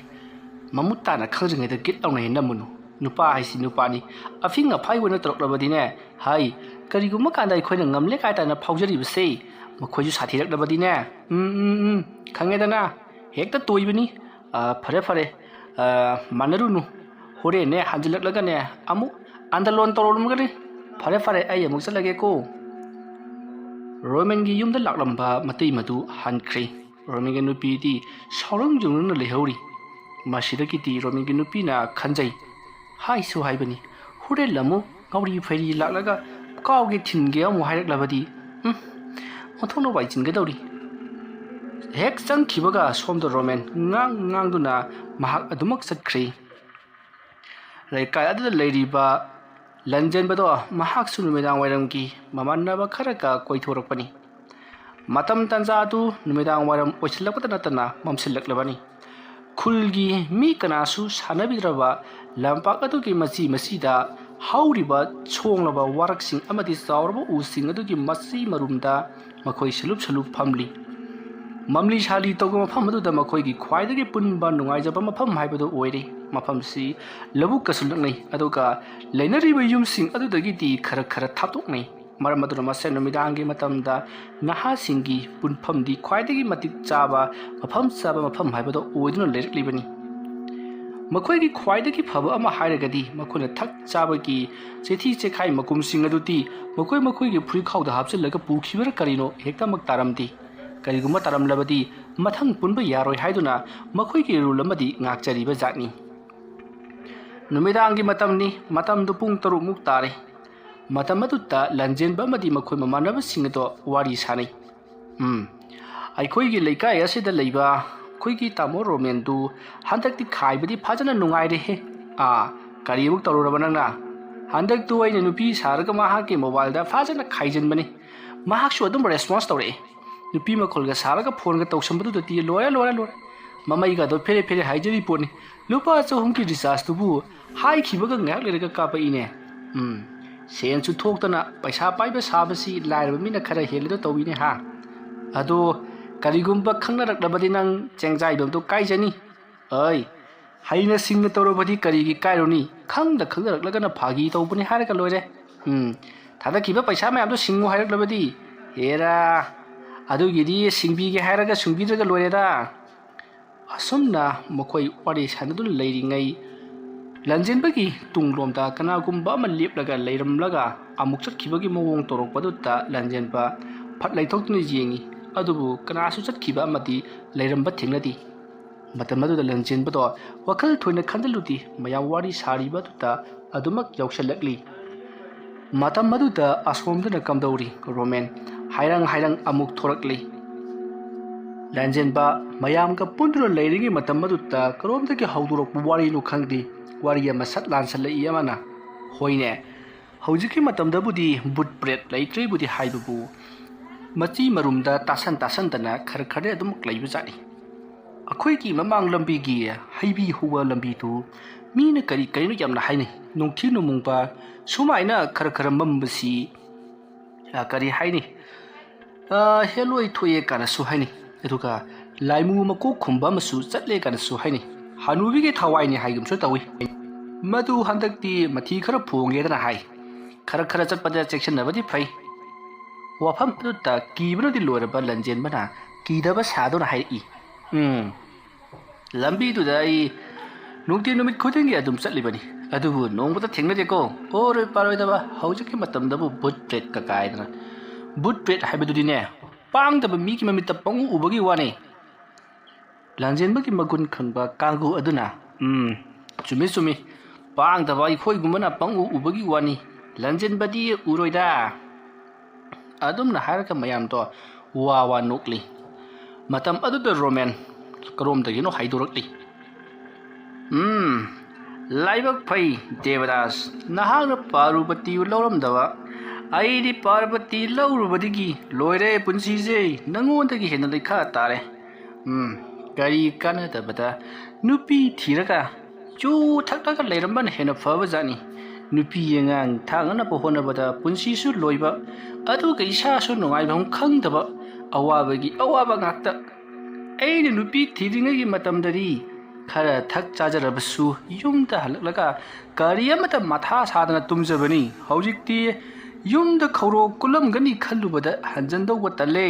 ꯃꯃꯨꯠ ꯇꯥꯅ ꯈꯪꯗ꯭ꯔꯤꯉꯩꯗ ꯒꯤꯠ ꯂꯥꯎꯅ ꯍꯦꯟꯅꯝꯃꯨꯅꯨ꯫ ꯅꯨꯄꯥ ꯍꯥꯏꯁꯤ ꯅꯨꯄꯥꯅꯤ꯫ ꯑꯐꯤꯡ ꯑꯐꯥꯏ ꯑꯣꯏꯅ ꯇꯧꯔꯛꯂꯕꯗꯤꯅꯦ, ꯍꯥꯏ, ꯀꯔꯤꯒꯨꯝꯕ ꯀꯥꯟꯗ ꯑꯩꯈꯣꯏꯅ ꯉꯝꯂꯦ ꯀꯥꯏ ꯇꯥꯅ ꯐꯥꯎꯖꯔꯤꯕꯁꯦ, ꯃꯈꯣꯏꯁꯨ ꯁꯥꯊꯤꯔꯛꯂꯕꯗꯤꯅꯦ, ꯎꯝ, ꯎꯝ, ꯎꯝ, ꯈꯪꯉꯦꯗꯅ, ꯍꯦꯛꯇ ꯇꯣꯏꯕꯅꯤ꯫ ꯑ, ꯐꯔꯦ, ꯐꯔꯦ, ꯑ, ꯃꯥꯟꯅꯔꯨꯅꯨ꯫ ꯍꯣꯔꯦꯟꯅꯦ ꯍꯟꯖꯤꯜꯂꯛꯂꯒꯅꯦ ꯑꯃꯨꯛ ꯑꯥꯟꯗꯣꯂꯣꯟ ꯇꯧꯔꯝꯒꯅꯤ꯫ ꯐꯔꯦ, ꯐꯔꯦ, ꯑꯩ ꯑꯃꯨꯛ ꯆꯠꯂꯒꯦꯀꯣ꯫ ꯔꯣꯃꯦꯟꯒꯤ ꯌꯨꯝꯗ ꯂꯥꯛꯂꯝꯕ ꯃꯇꯩ ꯃꯗꯨ ꯍꯟꯈ꯭ꯔꯦ꯫ ꯔꯣꯃꯦꯟꯒꯤ ꯅꯨꯄꯤꯗꯤ ꯁꯥꯎꯔꯪ ꯌꯨꯡꯅ ꯂꯩꯍꯧꯔꯤ꯫ ꯃꯁꯤꯗꯒꯤꯗꯤ ꯔꯣꯃꯦꯟꯒꯤ ꯅꯨꯄꯤꯅ ꯈꯟꯖꯩ, ꯍꯥꯏꯁꯨ ꯍꯥꯏꯕꯅꯤ, ꯍꯣꯔꯦꯟ ꯑꯃꯨꯛ ꯉꯥꯎꯔꯤ ꯐꯩꯔꯤ ꯂꯥꯛꯂꯒ ꯀꯥꯎꯒꯦ ꯊꯤꯟꯒꯦ ꯑꯃꯨꯛ ꯍꯥꯏꯔꯛꯂꯕꯗꯤ, ꯎꯝ, ꯑꯣꯟꯊꯣꯛꯅ ꯋꯥꯏꯆꯤꯟꯒꯗꯧꯔꯤ꯫ ꯍꯦꯛ ꯆꯪꯈꯤꯕꯒ ꯁꯣꯝꯗ ꯔꯣꯃꯦꯟ ꯉꯥꯡ ꯉꯥꯡꯗꯨꯅ ꯃꯍꯥꯛ ꯑꯗꯨꯃꯛ ꯆꯠꯈ꯭ꯔꯦ꯫ ꯂꯩꯀꯥꯏ ꯑꯗꯨꯗ ꯂꯩꯔꯤꯕ ꯂꯟꯖꯦꯟꯕꯗꯣ ꯃꯍꯥꯛꯁꯨ ꯅꯨꯃꯤꯗꯥꯡ ꯋꯥꯏꯔꯝꯒꯤ ꯃꯃꯥꯟꯅꯕ ꯈꯔꯒ ꯀꯣꯏꯊꯣꯔꯛꯄꯅꯤ꯫ ꯃꯇꯝ ꯇꯥꯟꯖꯥ ꯑꯗꯨ ꯅꯨꯃꯤꯗꯥꯡ ꯋꯥꯏꯔꯝ ꯑꯣꯏꯁꯤꯜꯂꯛꯄꯗ ꯅꯠꯇꯅ ꯃꯝꯁꯤꯜꯂꯛꯂꯕꯅꯤ꯫ ꯈꯨꯜꯒꯤ ꯃꯤ ꯀꯅꯥꯁꯨ ꯁꯥꯟꯅꯕꯤꯗ꯭ꯔꯕ ꯂꯝꯄꯥꯛ ꯑꯗꯨꯒꯤ ꯃꯆꯤ ꯃꯆꯤꯗ ꯍꯧꯔꯤꯕ ꯁꯣꯡꯂꯕ ꯋꯥꯔꯛꯁꯤꯡ ꯑꯃꯗꯤ ꯆꯥꯎꯔꯕ ꯎꯁꯤꯡ ꯑꯗꯨꯒꯤ ꯃꯆꯤ ꯃꯔꯨꯝꯗ ꯃꯈꯣꯏ ꯁꯂꯨꯞ ꯁꯂꯨꯞ ꯐꯝꯂꯤ꯫ ꯃꯝꯂꯤ ꯁꯥꯂꯤ ꯇꯧꯕ ꯃꯐꯝ ꯑꯗꯨꯗ ꯃꯈꯣꯏꯒꯤ ꯈ꯭ꯋꯥꯏꯗꯒꯤ ꯄꯨꯟꯕ ꯅꯨꯡꯉꯥꯏꯖꯕ ꯃꯐꯝ ꯍꯥꯏꯕꯗꯨ ꯑꯣꯏꯔꯦ꯫ ꯃꯐꯝꯁꯤ ꯂꯧꯕꯨꯛꯀꯁꯨ ꯅꯛꯅꯩ, ꯑꯗꯨꯒ ꯂꯩꯅꯔꯤꯕ ꯌꯨꯝꯁꯤꯡ ꯑꯗꯨꯗꯒꯤꯗꯤ ꯈꯔ ꯈꯔ ꯊꯥꯞꯇꯣꯛꯅꯩ꯫ ꯃꯔꯝ ꯑꯗꯨꯅ ꯃꯁꯦ ꯅꯨꯃꯤꯗꯥꯡꯒꯤ ꯃꯇꯝꯗ ꯅꯍꯥꯁꯤꯡꯒꯤ ꯄꯨꯟꯐꯝꯗꯤ ꯈ꯭ꯋꯥꯏꯗꯒꯤ ꯃꯇꯤꯛ ꯆꯥꯕ, ꯃꯐꯝ ꯆꯥꯕ ꯃꯐꯝ ꯍꯥꯏꯕꯗꯨ ꯑꯣꯏꯗꯨꯅ ꯂꯩꯔꯛꯂꯤꯕꯅꯤ꯫ ꯃꯈꯣꯏꯒꯤ ꯈ꯭ꯋꯥꯏꯗꯒꯤ ꯐꯕ ꯑꯃ ꯍꯥꯏꯔꯒꯗꯤ ꯃꯈꯣꯏꯅ ꯊꯛ ꯆꯥꯕꯒꯤ ꯆꯦꯊꯤ ꯆꯦꯈꯥꯏ ꯃꯀꯨꯝꯁꯤꯡ ꯑꯗꯨꯗꯤ ꯃꯈꯣꯏ ꯃꯈꯣꯏꯒꯤ ꯐꯨꯔꯤꯠꯈꯥꯎꯗ ꯍꯥꯞꯆꯤꯜꯂꯒ ꯄꯨꯈꯤꯕꯔꯥ ꯀꯔꯤꯅꯣ ꯍꯦꯛꯇꯃꯛ ꯇꯥꯔꯝꯗꯦ꯫ ꯀꯔꯤꯒꯨꯝꯕ ꯇꯥꯔꯝꯂꯕꯗꯤ ꯃꯊꯪ ꯄꯨꯟꯕ ꯌꯥꯔꯣꯏ ꯍꯥꯏꯗꯨꯅ ꯃꯈꯣꯏꯒꯤ ꯔꯨꯜ ꯑꯃꯗꯤ ꯉꯥꯛꯆꯔꯤꯕ ꯖꯥꯠꯅꯤ꯫ ꯅꯨꯃꯤꯗꯥꯡꯒꯤ ꯃꯇꯝꯅꯤ꯫ ꯃꯇꯝꯗꯨ ꯄꯨꯡ ꯇꯔꯨꯛ ꯃꯨꯛ ꯇꯥꯔꯦ꯫ ꯃꯇꯝ ꯑꯗꯨꯗ ꯂꯟꯖꯦꯟꯕ ꯑꯃꯗꯤ ꯃꯈꯣꯏ ꯃꯃꯥꯟꯅꯕꯁꯤꯡ ꯑꯗꯣ ꯋꯥꯔꯤ ꯁꯥꯅꯩ꯫ "ꯎꯝ, ꯑꯩꯈꯣꯏꯒꯤ ꯂꯩꯀꯥꯏ ꯑꯁꯤꯗ ꯂꯩꯕ ꯑꯩꯈꯣꯏꯒꯤ ꯇꯥꯃꯣ ꯔꯣꯃꯦꯟꯗꯨ ꯍꯟꯗꯛꯇꯤ ꯈꯥꯏꯕꯗꯤ ꯐꯖꯅ ꯅꯨꯡꯉꯥꯏꯔꯦꯍꯦ꯫ ꯑꯥ, ꯀꯔꯤꯃꯨꯛ ꯇꯧꯔꯨꯔꯕ ꯅꯪꯅ? ꯍꯟꯗꯛꯇꯨ ꯑꯩꯅ ꯅꯨꯄꯤ ꯁꯥꯔꯒ ꯃꯍꯥꯛꯀꯤ ꯃꯣꯕꯥꯏꯜꯗ ꯐꯖꯅ ꯈꯥꯏꯖꯤꯟꯕꯅꯤ꯫ ꯃꯍꯥꯛꯁꯨ ꯑꯗꯨꯝ ꯔꯦꯁꯄꯣꯟꯁ ꯇꯧꯔꯛꯑꯦ꯫ ꯅꯨꯄꯤ ꯃꯈꯣꯜꯒ ꯁꯥꯔꯒ ꯐꯣꯟꯒ ꯇꯧꯁꯟꯕꯗꯨꯗꯗꯤ ꯂꯣꯏꯔꯦ, ꯂꯣꯏꯔꯦ, ꯂꯣꯏꯔꯦ꯫ ꯃꯃꯩꯒꯗꯣ ꯐꯦꯔꯦ ꯐꯦꯔꯦ ꯍꯥꯏꯖꯔꯤ ꯄꯣꯠꯅꯤ꯫ ꯂꯨꯄꯥ ꯆꯍꯨꯝꯒꯤ ꯔꯤꯆꯥꯔꯖꯇꯨꯕꯨ ꯍꯥꯏꯈꯤꯕꯒ ꯉꯥꯏꯍꯥꯛ ꯂꯩꯔꯒ ꯀꯥꯞꯄꯛꯏꯅꯦ꯫ ꯎꯝ, ꯁꯦꯟꯁꯨ ꯊꯣꯛꯇꯅ ꯄꯩꯁꯥ ꯄꯥꯏꯕ ꯁꯥꯕꯁꯤ ꯂꯥꯏꯔꯕ ꯃꯤꯅ ꯈꯔ ꯍꯦꯜꯂꯤꯗꯣ ꯇꯧꯏꯅꯦ ꯍꯥ꯫ ꯑꯗꯣ ꯀꯔꯤꯒꯨꯝꯕ ꯈꯪꯅꯔꯛꯂꯕꯗꯤ ꯅꯪ ꯆꯦꯡꯖꯥꯏꯕꯝꯗꯣ ꯀꯥꯏꯖꯅꯤ꯫ ꯑꯩ, ꯍꯩꯅ ꯁꯤꯡꯅ ꯇꯧꯔꯕꯗꯤ ꯀꯔꯤꯒꯤ ꯀꯥꯏꯔꯨꯅꯤ? ꯈꯪꯗ ꯈꯪꯅꯔꯛꯂꯒꯅ ꯐꯥꯒꯤ ꯇꯧꯕꯅꯤ ꯍꯥꯏꯔꯒ ꯂꯣꯏꯔꯦ꯫ ꯎꯝ, ꯊꯥꯗꯈꯤꯕ ꯄꯩꯁꯥ ꯃꯌꯥꯝꯗꯣ ꯁꯤꯡꯉꯨ ꯍꯥꯏꯔꯛꯂꯕꯗꯤ, ꯍꯦꯔꯥ, ꯑꯗꯨꯒꯤꯗꯤ ꯁꯤꯡꯕꯤꯒꯦ ꯍꯥꯏꯔꯒ ꯁꯤꯡꯕꯤꯗ꯭ꯔꯒ ꯂꯣꯏꯔꯦꯗ꯫" ꯑꯁꯨꯝꯅ ꯃꯈꯣꯏ ꯋꯥꯔꯤ ꯁꯥꯟꯅꯗꯨꯅ ꯂꯩꯔꯤꯉꯩ, ꯂꯟꯖꯦꯟꯕꯒꯤ ꯇꯨꯡꯂꯣꯝꯗ ꯀꯅꯥꯒꯨꯝꯕ ꯑꯃ ꯂꯦꯞꯂꯒ ꯂꯩꯔꯝꯂꯒ ꯑꯃꯨꯛ ꯆꯠꯈꯤꯕꯒꯤ ꯃꯑꯣꯡ ꯇꯧꯔꯛꯄꯗꯨꯗ ꯂꯟꯖꯦꯟꯕ ꯐꯠ ꯂꯩꯊꯣꯛꯇꯨꯅ ꯌꯦꯡꯉꯤ꯫ ꯑꯗꯨꯕꯨ ꯀꯅꯥꯁꯨ ꯆꯠꯈꯤꯕ ꯑꯃꯗꯤ ꯂꯩꯔꯝꯕ ꯊꯦꯡꯅꯗꯦ꯫ ꯃꯇꯝ ꯑꯗꯨꯗ ꯂꯟꯖꯦꯟꯕꯗꯣ ꯋꯥꯈꯜ ꯊꯣꯏꯅ ꯈꯟꯖꯤꯜꯂꯨꯗꯦ꯫ ꯃꯌꯥꯝ ꯋꯥꯔꯤ ꯁꯥꯔꯤꯕ ꯑꯗꯨꯗ ꯑꯗꯨꯃꯛ ꯌꯥꯎꯁꯜꯂꯛꯂꯤ꯫ ꯃꯇꯝ ꯑꯗꯨꯗ ꯑꯁꯣꯝꯗꯅ ꯀꯝꯗꯧꯔꯤ? ꯔꯣꯃꯦꯟ ꯍꯥꯏꯔꯪ ꯍꯥꯏꯔꯪ ꯑꯃꯨꯛ ꯊꯣꯔꯛꯂꯤ꯫ ꯂꯟꯖꯦꯟꯕ ꯃꯌꯥꯝꯒ ꯄꯨꯟꯗꯨꯅ ꯂꯩꯔꯤꯉꯩ ꯃꯇꯝ ꯑꯗꯨꯗ ꯀꯔꯣꯝꯗꯒꯤ ꯍꯧꯗꯣꯔꯛꯄ ꯋꯥꯔꯤꯅꯣ ꯈꯪꯗꯦ, ꯋꯥꯔꯤ ꯑꯃ ꯁꯠ ꯂꯥꯟꯁꯜꯂꯛꯏ ꯑꯃꯅ꯫ ꯍꯣꯏꯅꯦ, ꯍꯧꯖꯤꯛꯀꯤ ꯃꯇꯝꯗꯕꯨꯗꯤ ꯕꯨꯠ ꯄ꯭ꯔꯦꯠ ꯂꯩꯇ꯭ꯔꯦꯕꯨꯗꯤ ꯍꯥꯏꯕꯕꯨ, ꯃꯆꯤ ꯃꯔꯨꯝꯗ ꯇꯥꯁꯟ ꯇꯥꯁꯟꯗꯅ ꯈꯔ ꯈꯔꯗꯤ ꯑꯗꯨꯃꯛ ꯂꯩꯕꯖꯥꯠꯅꯤ꯫ ꯑꯩꯈꯣꯏꯒꯤ ꯃꯃꯥꯡ ꯂꯝꯕꯤꯒꯤ ꯍꯩꯕꯤ ꯍꯧꯕ ꯂꯝꯕꯤꯗꯨ ꯃꯤꯅ ꯀꯔꯤ ꯀꯔꯤꯅꯣ ꯌꯥꯝꯅ ꯍꯥꯏꯅꯩ꯫ ꯅꯨꯡꯊꯤ ꯅꯨꯃꯨꯡꯕ ꯁꯨꯃꯥꯏꯅ ꯈꯔ ꯈꯔ ꯃꯝꯕꯁꯤ, ꯑ, ꯀꯔꯤ ꯍꯥꯏꯅꯤ? ꯑ, ꯍꯦꯂꯣꯏ ꯊꯣꯛꯑꯦ ꯀꯥꯏꯅꯁꯨ ꯍꯥꯏꯅꯩ꯫ ꯑꯗꯨꯒ ꯂꯥꯏꯃꯨ ꯃꯀꯣꯛ ꯈꯨꯝꯕ ꯑꯃꯁꯨ ꯆꯠꯂꯦ ꯀꯥꯏꯅꯁꯨ ꯍꯥꯏꯅꯩ꯫ ꯍꯅꯨꯕꯤꯒꯤ ꯊꯋꯥꯏꯅꯤ ꯍꯥꯏꯒꯨꯝꯁꯨ ꯇꯧꯏ꯫ ꯃꯗꯨ ꯍꯟꯗꯛꯇꯤ ꯃꯊꯤ ꯈꯔ ꯐꯣꯡꯒꯦꯗꯅ ꯍꯥꯏ꯫ ꯈꯔ ꯈꯔ ꯆꯠꯄꯗ ꯆꯦꯛꯁꯤꯟꯅꯕꯗꯤ ꯐꯩ꯫ ꯋꯥꯐꯝ ꯑꯗꯨꯗ ꯀꯤꯕꯅꯗꯤ ꯂꯣꯏꯔꯕ ꯂꯟꯖꯦꯟꯕꯅ ꯀꯤꯗꯕ ꯁꯥꯗꯨꯅ ꯍꯥꯏꯔꯛꯏ, "ꯎꯝ, ꯂꯝꯕꯤꯗꯨꯗ ꯑꯩ ꯅꯨꯡꯇꯤ ꯅꯨꯃꯤꯠ ꯈꯨꯗꯤꯡꯒꯤ ꯑꯗꯨꯝ ꯆꯠꯂꯤꯕꯅꯤ, ꯑꯗꯨꯕꯨ ꯅꯣꯡꯃꯇ ꯊꯦꯡꯅꯗꯦꯀꯣ꯫ ꯑꯣꯔꯣꯏ ꯄꯥꯔꯣꯏꯗꯕ, ꯍꯧꯖꯤꯛꯀꯤ ꯃꯇꯝꯗꯕꯨ ꯚꯨꯠ ꯄ꯭ꯔꯦꯠꯀ ꯀꯥꯏꯗꯅ꯫ ꯚꯨꯠ ꯄ꯭ꯔꯦꯠ ꯍꯥꯏꯕꯗꯨꯗꯤꯅꯦ, ꯄꯥꯡꯗꯕ ꯃꯤꯒꯤ ꯃꯃꯤꯠꯇ ꯄꯪꯎ ꯎꯕꯒꯤ ꯋꯥꯅꯤ꯫ ꯂꯥꯟꯖꯦꯟꯕꯒꯤ ꯃꯒꯨꯟ ꯈꯪꯕ ꯀꯥꯡꯕꯨ ꯑꯗꯨꯅ, "ꯎꯝ, ꯆꯨꯝꯃꯤ ꯆꯨꯝꯃꯤ, ꯄꯥꯡꯗꯕ ꯑꯩꯈꯣꯏꯒꯨꯝꯕꯅ ꯄꯪꯎ ꯎꯕꯒꯤ ꯋꯥꯅꯤ, ꯂꯥꯟꯖꯦꯟꯕꯗꯤ ꯎꯔꯣꯏꯗ"꯫ ꯑꯗꯨꯝꯅ ꯍꯥꯏꯔꯒ ꯃꯌꯥꯝꯗꯣ ꯋꯥ ꯋꯥ ꯅꯣꯛꯂꯤ꯫ ꯃꯇꯝ ꯑꯗꯨꯗ ꯔꯣꯃꯦꯟ ꯀꯔꯣꯝꯗꯒꯤꯅꯣ ꯍꯥꯏꯗꯣꯔꯛꯂꯤ꯫ "ꯎꯝ, ꯂꯥꯏꯕꯛ ꯐꯩ ꯗꯦꯕꯗꯥꯁ, ꯅꯍꯥꯛꯅ ꯄꯥꯔꯨꯕꯇꯤ ꯂꯧꯔꯝꯗꯕ꯫ ꯑꯩꯗꯤ ꯄꯥꯔꯕꯇꯤ ꯂꯧꯔꯨꯕꯗꯒꯤ ꯂꯣꯏꯔꯦ ꯄꯨꯟꯁꯤꯁꯦ, ꯅꯉꯣꯟꯗꯒꯤ ꯍꯦꯟꯅ ꯂꯩꯈꯥ ꯇꯥꯔꯦ꯫ ꯎꯝ, ꯀꯔꯤ ꯀꯥꯟꯅꯗꯕꯗ ꯅꯨꯄꯤ ꯊꯤꯔꯒ ꯆꯨ ꯊꯛꯂꯒ ꯂꯩꯔꯝꯕꯅ ꯍꯦꯟꯅ ꯐꯕꯖꯥꯠꯅꯤ꯫ ꯅꯨꯄꯤ ꯑꯉꯥꯡ ꯊꯥꯛꯅꯅꯕ ꯍꯣꯠꯅꯕꯗ ꯄꯨꯟꯁꯤꯁꯨ ꯂꯣꯏꯕ, ꯑꯗꯨꯒ ꯏꯁꯥꯁꯨ ꯅꯨꯡꯉꯥꯏꯐꯝ ꯈꯪꯗꯕ, ꯑꯋꯥꯕꯒꯤ ꯑꯋꯥꯕ ꯉꯥꯛꯇ꯫ ꯑꯩꯅ ꯅꯨꯄꯤ ꯊꯤꯔꯤꯉꯩꯒꯤ ꯃꯇꯝꯗꯗꯤ ꯈꯔ ꯊꯛ ꯆꯥꯖꯔꯕꯁꯨ ꯌꯨꯝꯗ ꯍꯜꯂꯛꯂꯒ ꯀꯔꯤ ꯑꯃꯠꯇ ꯃꯊꯥ ꯁꯥꯗꯅ ꯇꯨꯝꯖꯕꯅꯤ꯫ ꯍꯧꯖꯤꯛꯇꯤ ꯌꯨꯝꯗ ꯈꯧꯔꯣ ꯀꯨꯜꯂꯝꯒꯅꯤ ꯈꯜꯂꯨꯕꯗ ꯍꯟꯖꯟꯗꯧꯕ ꯇꯜꯂꯦ"꯫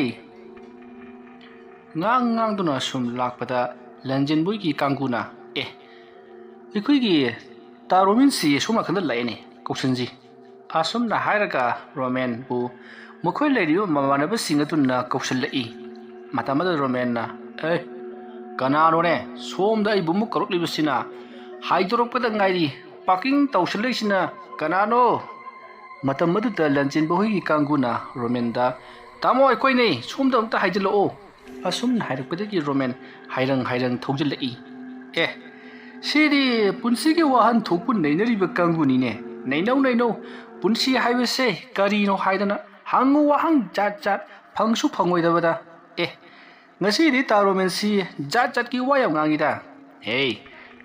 ꯉꯥꯡ ꯉꯥꯡꯗꯨꯅ ꯁꯨꯝ ꯂꯥꯛꯄꯗ ꯂꯟꯖꯦꯟꯕꯣꯏꯒꯤ ꯀꯥꯡꯕꯨꯅ, "ꯑꯦ, ꯑꯩꯈꯣꯏꯒꯤ ꯇꯥ ꯔꯣꯃꯦꯟꯁꯤ ꯁꯣꯝ ꯅꯥꯀꯟꯗ ꯂꯥꯛꯑꯦꯅꯦ, ꯀꯧꯁꯟꯁꯤ"꯫ ꯑꯁꯨꯝꯅ ꯍꯥꯏꯔꯒ ꯔꯣꯃꯦꯟꯕꯨ ꯃꯈꯣꯏ ꯂꯩꯔꯤꯕ ꯃꯃꯥꯟꯅꯕꯁꯤꯡ ꯑꯗꯨꯅ ꯀꯧꯁꯤꯜꯂꯛꯏ꯫ ꯃꯇꯝ ꯑꯗꯨꯗ ꯔꯣꯃꯦꯟꯅ, "ꯑꯦ, ꯀꯅꯥꯅꯣꯅꯦ ꯁꯣꯝꯗ ꯑꯩꯕꯨ ꯑꯃꯨꯛ ꯀꯧꯔꯛꯂꯤꯕꯁꯤꯅ? ꯍꯥꯏꯗꯣꯔꯛꯄꯗ ꯉꯥꯏꯔꯤ, ꯄꯥꯔꯀꯤꯡ ꯇꯧꯁꯤꯜꯂꯛꯏꯁꯤꯅ ꯀꯅꯥꯅꯣ?" ꯃꯇꯝ ꯑꯗꯨꯗ ꯂꯟꯆꯦꯟꯕ ꯍꯣꯏꯒꯤ ꯀꯥꯡꯕꯨꯅ ꯔꯣꯃꯦꯟꯗ, "ꯇꯥꯃꯣ, ꯑꯩꯈꯣꯏꯅꯦ, ꯁꯣꯝꯗ ꯑꯝꯇ ꯍꯥꯏꯖꯤꯜꯂꯛꯑꯣ"꯫ ꯑꯁꯨꯝꯅ ꯍꯥꯏꯔꯛꯄꯗꯒꯤ ꯔꯣꯃꯦꯟ ꯍꯥꯏꯔꯪ ꯍꯥꯏꯔꯪ ꯊꯧꯖꯤꯜꯂꯛꯏ꯫ "ꯑꯦ, ꯁꯤꯗꯤ ꯄꯨꯟꯁꯤꯒꯤ ꯋꯥꯍꯟꯊꯣꯛꯄꯨ ꯅꯩꯅꯔꯤꯕ ꯀꯥꯡꯕꯨꯅꯤꯅꯦ꯫ ꯅꯩꯅꯧ, ꯅꯩꯅꯧ, ꯄꯨꯟꯁꯤ ꯍꯥꯏꯕꯁꯦ ꯀꯔꯤꯅꯣ ꯍꯥꯏꯗꯅ ꯍꯪꯉꯨ ꯋꯥꯍꯪ ꯖꯥꯠ ꯖꯥꯠ, ꯐꯪꯁꯨ ꯐꯪꯉꯣꯏꯗꯕꯗ꯫ ꯑꯦ, ꯉꯁꯤꯗꯤ ꯇꯥ ꯔꯣꯃꯦꯟꯁꯤ ꯖꯥꯠ ꯖꯥꯠꯀꯤ ꯋꯥ ꯌꯥꯝ ꯉꯥꯡꯉꯤꯗ"꯫ "ꯍꯦ,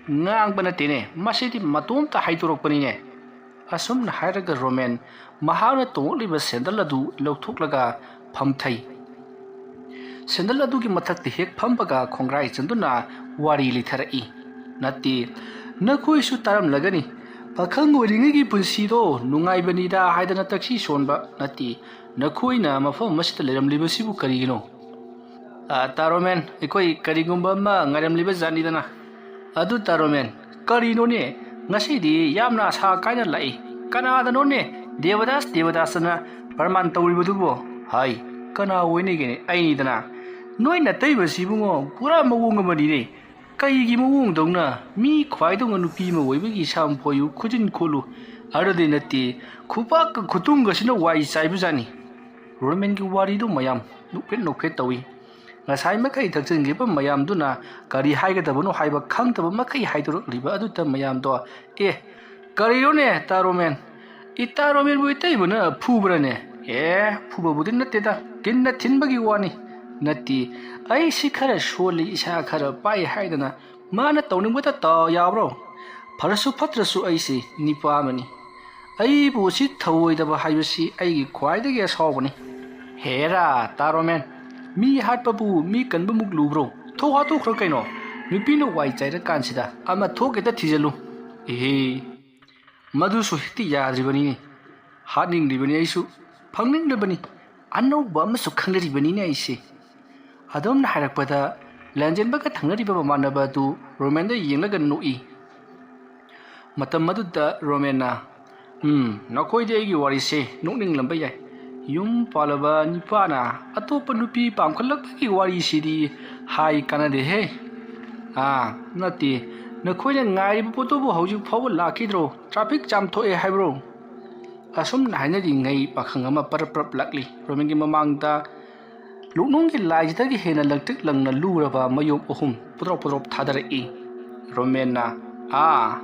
ꯉꯥꯡꯕ ꯅꯠꯇꯦꯅꯦ, ꯃꯁꯤꯗꯤ ꯃꯇꯣꯝꯇ ꯍꯥꯏꯗꯣꯔꯛꯄꯅꯤꯅꯦ"꯫ ꯑꯁꯨꯝꯅ ꯍꯥꯏꯔꯒ ꯔꯣꯃꯦꯟ ꯃꯍꯥꯛꯅ ꯇꯣꯡꯂꯛꯂꯤꯕ ꯁꯦꯟꯗꯜ ꯑꯗꯨ ꯂꯧꯊꯣꯛꯂꯒ ꯐꯝꯊꯩ꯫ ꯁꯦꯟꯗꯜ ꯑꯗꯨꯒꯤ ꯃꯊꯛꯇ ꯍꯦꯛ ꯐꯝꯕꯒ ꯈꯣꯡꯒ꯭ꯔꯥꯏ ꯆꯟꯗꯨꯅ ꯋꯥꯔꯤ ꯂꯤꯊꯔꯛꯏ꯫ "ꯅꯠꯇꯦ, ꯅꯈꯣꯏꯁꯨ ꯇꯥꯔꯝꯂꯒꯅꯤ꯫ ꯄꯥꯈꯪ ꯑꯣꯏꯔꯤꯉꯩꯒꯤ ꯄꯨꯟꯁꯤꯗꯣ ꯅꯨꯡꯉꯥꯏꯕꯅꯤꯗ" ꯍꯥꯏꯗꯅ ꯇꯛꯁꯤ ꯁꯣꯟꯕ꯫ "ꯅꯠꯇꯦ, ꯅꯈꯣꯏꯅ ꯃꯐꯝ ꯑꯁꯤꯗ ꯂꯩꯔꯝꯂꯤꯕꯁꯤꯕꯨ ꯀꯔꯤꯒꯤꯅꯣ?" "ꯑ, ꯇꯥ ꯔꯣꯃꯦꯟ, ꯑꯩꯈꯣꯏ ꯀꯔꯤꯒꯨꯝꯕ ꯑꯃ ꯉꯥꯏꯔꯝꯂꯤꯕ ꯖꯥꯠꯅꯤꯗꯅ"꯫ ꯑꯗꯨ ꯇꯥꯔꯣꯃꯦꯟ, ꯀꯔꯤꯅꯣꯅꯦ? ꯉꯁꯤꯗꯤ ꯌꯥꯝꯅ ꯑꯁꯥ ꯀꯥꯏꯅ ꯂꯥꯛꯏ꯫ ꯀꯅꯥꯗꯅꯣꯅꯦ ꯗꯦꯕꯗꯥꯁ ꯗꯦꯕꯗꯥꯁꯇꯅ ꯄ꯭ꯔꯃꯥꯟ ꯇꯧꯔꯤꯕꯗꯨꯕꯣ? ꯍꯥꯏ, ꯀꯅꯥ ꯑꯣꯏꯅꯤꯒꯦꯅꯦ? ꯑꯩꯅꯤꯗꯅ꯫ ꯅꯣꯏ ꯅꯇꯩꯕꯁꯤꯕꯨꯉꯣ ꯄꯨꯔꯥ ꯃꯑꯣꯡ ꯑꯃꯅꯤꯅꯦ꯫ ꯀꯩꯒꯤ ꯃꯑꯣꯡꯗꯧꯅ? ꯃꯤ ꯈ꯭ꯋꯥꯏꯗꯧꯅ ꯅꯨꯄꯤ ꯑꯃ ꯑꯣꯏꯕꯒꯤ ꯁꯝ ꯐꯣꯏꯌꯨ, ꯈꯨꯖꯤꯟ ꯈꯣꯠꯂꯨ꯫ ꯑꯗꯨꯗꯤ ꯅꯠꯇꯦ, ꯈꯨꯄꯥꯛꯀ ꯈꯨꯇꯨꯝꯒꯁꯤꯅ ꯋꯥꯏ ꯆꯥꯏꯕꯖꯥꯠꯅꯤ꯫ ꯔꯣꯃꯦꯟꯒꯤ ꯋꯥꯔꯤꯗꯨ ꯃꯌꯥꯝ ꯅꯣꯛꯐꯦꯠ ꯅꯣꯛꯐꯦꯠ ꯇꯧꯏ꯫ ꯉꯁꯥꯏ ꯃꯈꯩ ꯊꯛꯆꯤꯟꯈꯤꯕ ꯃꯌꯥꯝꯗꯨꯅ ꯀꯔꯤ ꯍꯥꯏꯒꯗꯕꯅꯣ ꯍꯥꯏꯕ ꯈꯪꯗꯕ ꯃꯈꯩ ꯍꯥꯏꯗꯣꯔꯛꯂꯤꯕ ꯑꯗꯨꯗ ꯃꯌꯥꯝꯗꯣ, "ꯑꯦ, ꯀꯔꯤꯅꯣꯅꯦ, ꯇꯥ ꯔꯣꯃꯦꯟ? ꯏꯇꯥ ꯔꯣꯃꯦꯟꯕꯨ ꯏꯇꯩꯕꯅ ꯐꯨꯕ꯭ꯔꯅꯦ?" "ꯑꯦ, ꯐꯨꯕꯕꯨꯗꯤ ꯅꯠꯇꯦꯗ, ꯀꯤꯟꯅ ꯊꯤꯟꯕꯒꯤ ꯋꯥꯅꯤ꯫ ꯅꯠꯇꯦ, ꯑꯩꯁꯤ ꯈꯔ ꯁꯣꯜꯂꯤ, ꯏꯁꯥ ꯈꯔ ꯄꯥꯏ ꯍꯥꯏꯗꯅ ꯃꯥꯅ ꯇꯧꯅꯤꯡꯕꯇ ꯇꯧ ꯌꯥꯕ꯭ꯔꯣ? ꯐꯔꯁꯨ ꯐꯠꯇ꯭ꯔꯁꯨ ꯑꯩꯁꯤ ꯅꯤꯄꯥ ꯑꯃꯅꯤ꯫ ꯑꯩꯕꯨ ꯎꯁꯤꯠ ꯊꯑꯣꯏꯗꯕ ꯍꯥꯏꯕꯁꯤ ꯑꯩꯒꯤ ꯈ꯭ꯋꯥꯏꯗꯒꯤ ꯑꯁꯥꯎꯕꯅꯤ꯫" "ꯍꯦꯔꯥ, ꯇꯥ ꯔꯣꯃꯦꯟ, ꯃꯤ ꯍꯥꯠꯄꯕꯨ ꯃꯤ ꯀꯟꯕꯃꯨꯛ ꯂꯨꯕ꯭ꯔꯣ? ꯊꯣꯛ ꯍꯥꯠꯇꯣꯛꯈ꯭ꯔꯣ ꯀꯩꯅꯣ, ꯅꯨꯄꯤꯅ ꯋꯥꯏ ꯆꯥꯏꯔꯀꯥꯟꯁꯤꯗ ꯑꯃ ꯊꯣꯛꯀꯦꯇ ꯊꯤꯖꯤꯜꯂꯨ꯫" "ꯏꯍꯦ, ꯃꯗꯨꯁꯨ ꯍꯦꯛꯇ ꯌꯥꯗ꯭ꯔꯤꯕꯅꯤꯅꯦ꯫ ꯍꯥꯠꯅꯤꯡꯂꯤꯕꯅꯤ ꯑꯩꯁꯨ, ꯐꯪꯅꯤꯡꯂꯕꯅꯤ, ꯑꯅꯧꯕ ꯑꯃꯁꯨ ꯈꯪꯅꯔꯤꯕꯅꯤꯅꯦ ꯑꯩꯁꯦ꯫" ꯑꯗꯨꯝꯅ ꯍꯥꯏꯔꯛꯄꯗ, ꯂꯦꯟꯖꯦꯟꯕꯒ ꯊꯪꯅꯔꯤꯕ ꯃꯃꯥꯟꯅꯕ ꯑꯗꯨ ꯔꯣꯃꯦꯟꯗ ꯌꯦꯡꯂꯒ ꯅꯣꯛꯏ꯫ ꯃꯇꯝ ꯑꯗꯨꯗ ꯔꯣꯃꯦꯟꯅ, "ꯎꯝ, ꯅꯈꯣꯏꯗꯤ ꯑꯩꯒꯤ ꯋꯥꯔꯤꯁꯦ ꯅꯣꯛꯅꯤꯡꯂꯝꯕ ꯌꯥꯏ꯫ ꯌꯨꯝ ꯄꯥꯜꯂꯕ ꯅꯨꯄꯥꯅ ꯑꯇꯣꯞꯄ ꯅꯨꯄꯤ ꯄꯥꯝꯈꯠꯂꯛꯄꯒꯤ ꯋꯥꯔꯤꯁꯤꯗꯤ ꯍꯥꯏ ꯀꯥꯟꯅꯗꯦꯍꯦ꯫ ꯑꯥ, ꯅꯠꯇꯦ, ꯅꯈꯣꯏꯅ ꯉꯥꯏꯔꯤꯕ ꯄꯣꯠꯇꯨꯕꯨ ꯍꯧꯖꯤꯛ ꯐꯥꯎꯕ ꯂꯥꯛꯈꯤꯗ꯭ꯔꯣ? ꯇ꯭ꯔꯥꯐꯤꯛ ꯖꯥꯝ ꯊꯣꯛꯑꯦ ꯍꯥꯏꯕ꯭ꯔꯣ?" ꯑꯁꯨꯝꯅ ꯍꯥꯏꯅꯔꯤꯉꯩ ꯄꯥꯈꯪ ꯑꯃ ꯄꯔꯞ ꯄꯔꯞ ꯂꯥꯛꯂꯤ꯫ ꯔꯣꯃꯦꯟꯒꯤ ꯃꯃꯥꯡꯗ ꯂꯣꯛꯅꯨꯡꯒꯤ ꯂꯥꯏꯁꯤꯗꯒꯤ ꯍꯦꯟꯅ ꯂꯪꯇ꯭ꯔꯤꯛ ꯂꯪꯅ ꯂꯨꯔꯕ ꯃꯌꯣꯝ ꯑꯍꯨꯝ ꯄꯨꯗ꯭ꯔꯣꯞ ꯄꯨꯗ꯭ꯔꯣꯞ ꯊꯥꯗꯔꯛꯏ꯫ ꯔꯣꯃꯦꯟꯅ, "ꯑꯥ,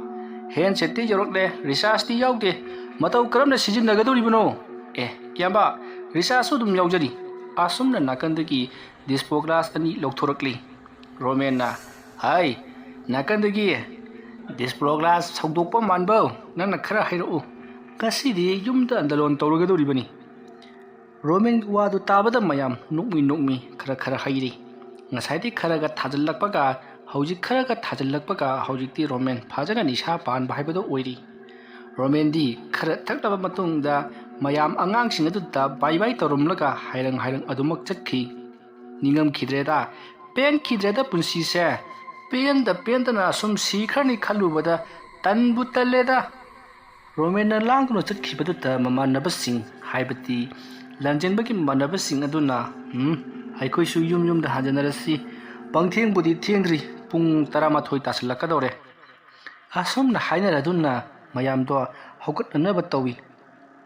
ꯍꯦꯟꯁꯦꯠꯇꯤ ꯌꯧꯔꯛꯂꯦ, ꯔꯤꯆꯥꯔꯖꯇꯤ ꯌꯥꯎꯗꯦ꯫ ꯃꯇꯧ ꯀꯔꯝꯅ ꯁꯤꯖꯤꯟꯅꯒꯗꯧꯔꯤꯕꯅꯣ? ꯑꯦ, ꯏꯌꯥꯝꯕ, ꯔꯤꯆꯥꯔꯖꯁꯨ ꯑꯗꯨꯝ ꯌꯥꯎꯖꯔꯤ꯫" ꯑꯁꯨꯝꯅ ꯅꯥꯀꯟꯗꯒꯤ ꯗꯤꯁꯄꯣ ꯒ꯭ꯂꯥꯁ ꯑꯅꯤ ꯂꯧꯊꯣꯔꯛꯂꯤ꯫ ꯔꯣꯃꯦꯟꯅ, "ꯍꯥꯏ, ꯅꯥꯀꯟꯗꯒꯤ ꯗꯤꯁꯄꯣ ꯒ꯭ꯂꯥꯁ ꯁꯧꯗꯣꯛꯄ ꯃꯥꯟꯕꯧ, ꯅꯪꯅ ꯈꯔ ꯍꯩꯔꯛꯎ꯫ ꯉꯁꯤꯗꯤ ꯌꯨꯝꯗ ꯑꯟꯗꯂꯣꯟ ꯇꯧꯔꯒꯗꯧꯔꯤꯕꯅꯤ꯫" ꯔꯣꯃꯦꯟꯒꯤ ꯋꯥꯗꯨ ꯇꯥꯕꯗ ꯃꯌꯥꯝ ꯅꯣꯛꯃꯤ ꯅꯣꯛꯃꯤ ꯈꯔ ꯈꯔ ꯍꯩꯔꯤ꯫ ꯉꯁꯥꯏꯗꯤ ꯈꯔꯒ ꯊꯥꯖꯤꯜꯂꯛꯄꯒ ꯍꯧꯖꯤꯛ ꯈꯔꯒ ꯊꯥꯖꯤꯜꯂꯛꯄꯒ ꯍꯧꯖꯤꯛꯇꯤ ꯔꯣꯃꯦꯟ ꯐꯖꯅ ꯅꯤꯁꯥ ꯄꯥꯟꯕ ꯍꯥꯏꯕꯗꯨ ꯑꯣꯏꯔꯤ꯫ ꯔꯣꯃꯦꯟꯗꯤ ꯈꯔ ꯊꯛꯂꯕ ꯃꯇꯨꯡꯗ ꯃꯌꯥꯝ ꯑꯉꯥꯡꯁꯤꯡ ꯑꯗꯨꯗ ꯕꯥꯏ ꯕꯥꯏ ꯇꯧꯔꯝꯂꯒ ꯍꯥꯏꯔꯪ ꯍꯥꯏꯔꯪ ꯑꯗꯨꯃꯛ ꯆꯠꯈꯤ꯫ "ꯅꯤꯡꯉꯝꯈꯤꯗ꯭ꯔꯦꯗ, ꯄꯦꯟꯈꯤꯗ꯭ꯔꯦꯗ ꯄꯨꯟꯁꯤꯁꯦ꯫ ꯄꯦꯟꯗ ꯄꯦꯟꯗꯅ ꯑꯁꯨꯝ ꯁꯤꯈ꯭ꯔꯅꯤ ꯈꯜꯂꯨꯕꯗ ꯇꯟꯕꯨ ꯇꯜꯂꯦꯗ꯫ ꯔꯣꯃꯦꯟꯅ ꯂꯥꯡꯗꯨꯅ ꯆꯠꯈꯤꯕꯗꯨꯗ ꯃꯃꯥꯟꯅꯕꯁꯤꯡ, ꯍꯥꯏꯕꯗꯤ ꯂꯟꯖꯦꯟꯕꯒꯤ ꯃꯃꯥꯟꯅꯕꯁꯤꯡ ꯑꯗꯨꯅ, "ꯎꯝ, ꯑꯩꯈꯣꯏꯁꯨ ꯌꯨꯝ ꯌꯨꯝꯗ ꯍꯟꯖꯟꯅꯔꯁꯤ꯫ ꯄꯪꯊꯦꯡꯕꯨꯗꯤ ꯊꯦꯡꯗ꯭ꯔꯤ, ꯄꯨꯡ ꯇꯔꯥꯃꯥꯊꯣꯏ ꯇꯥꯁꯤꯜꯂꯛꯀꯗꯧꯔꯦ"꯫ ꯑꯁꯨꯝꯅ ꯍꯥꯏꯅꯔꯗꯨꯅ ꯃꯌꯥꯝꯗꯣ ꯍꯧꯒꯠꯅꯅꯕ ꯇꯧꯏ꯫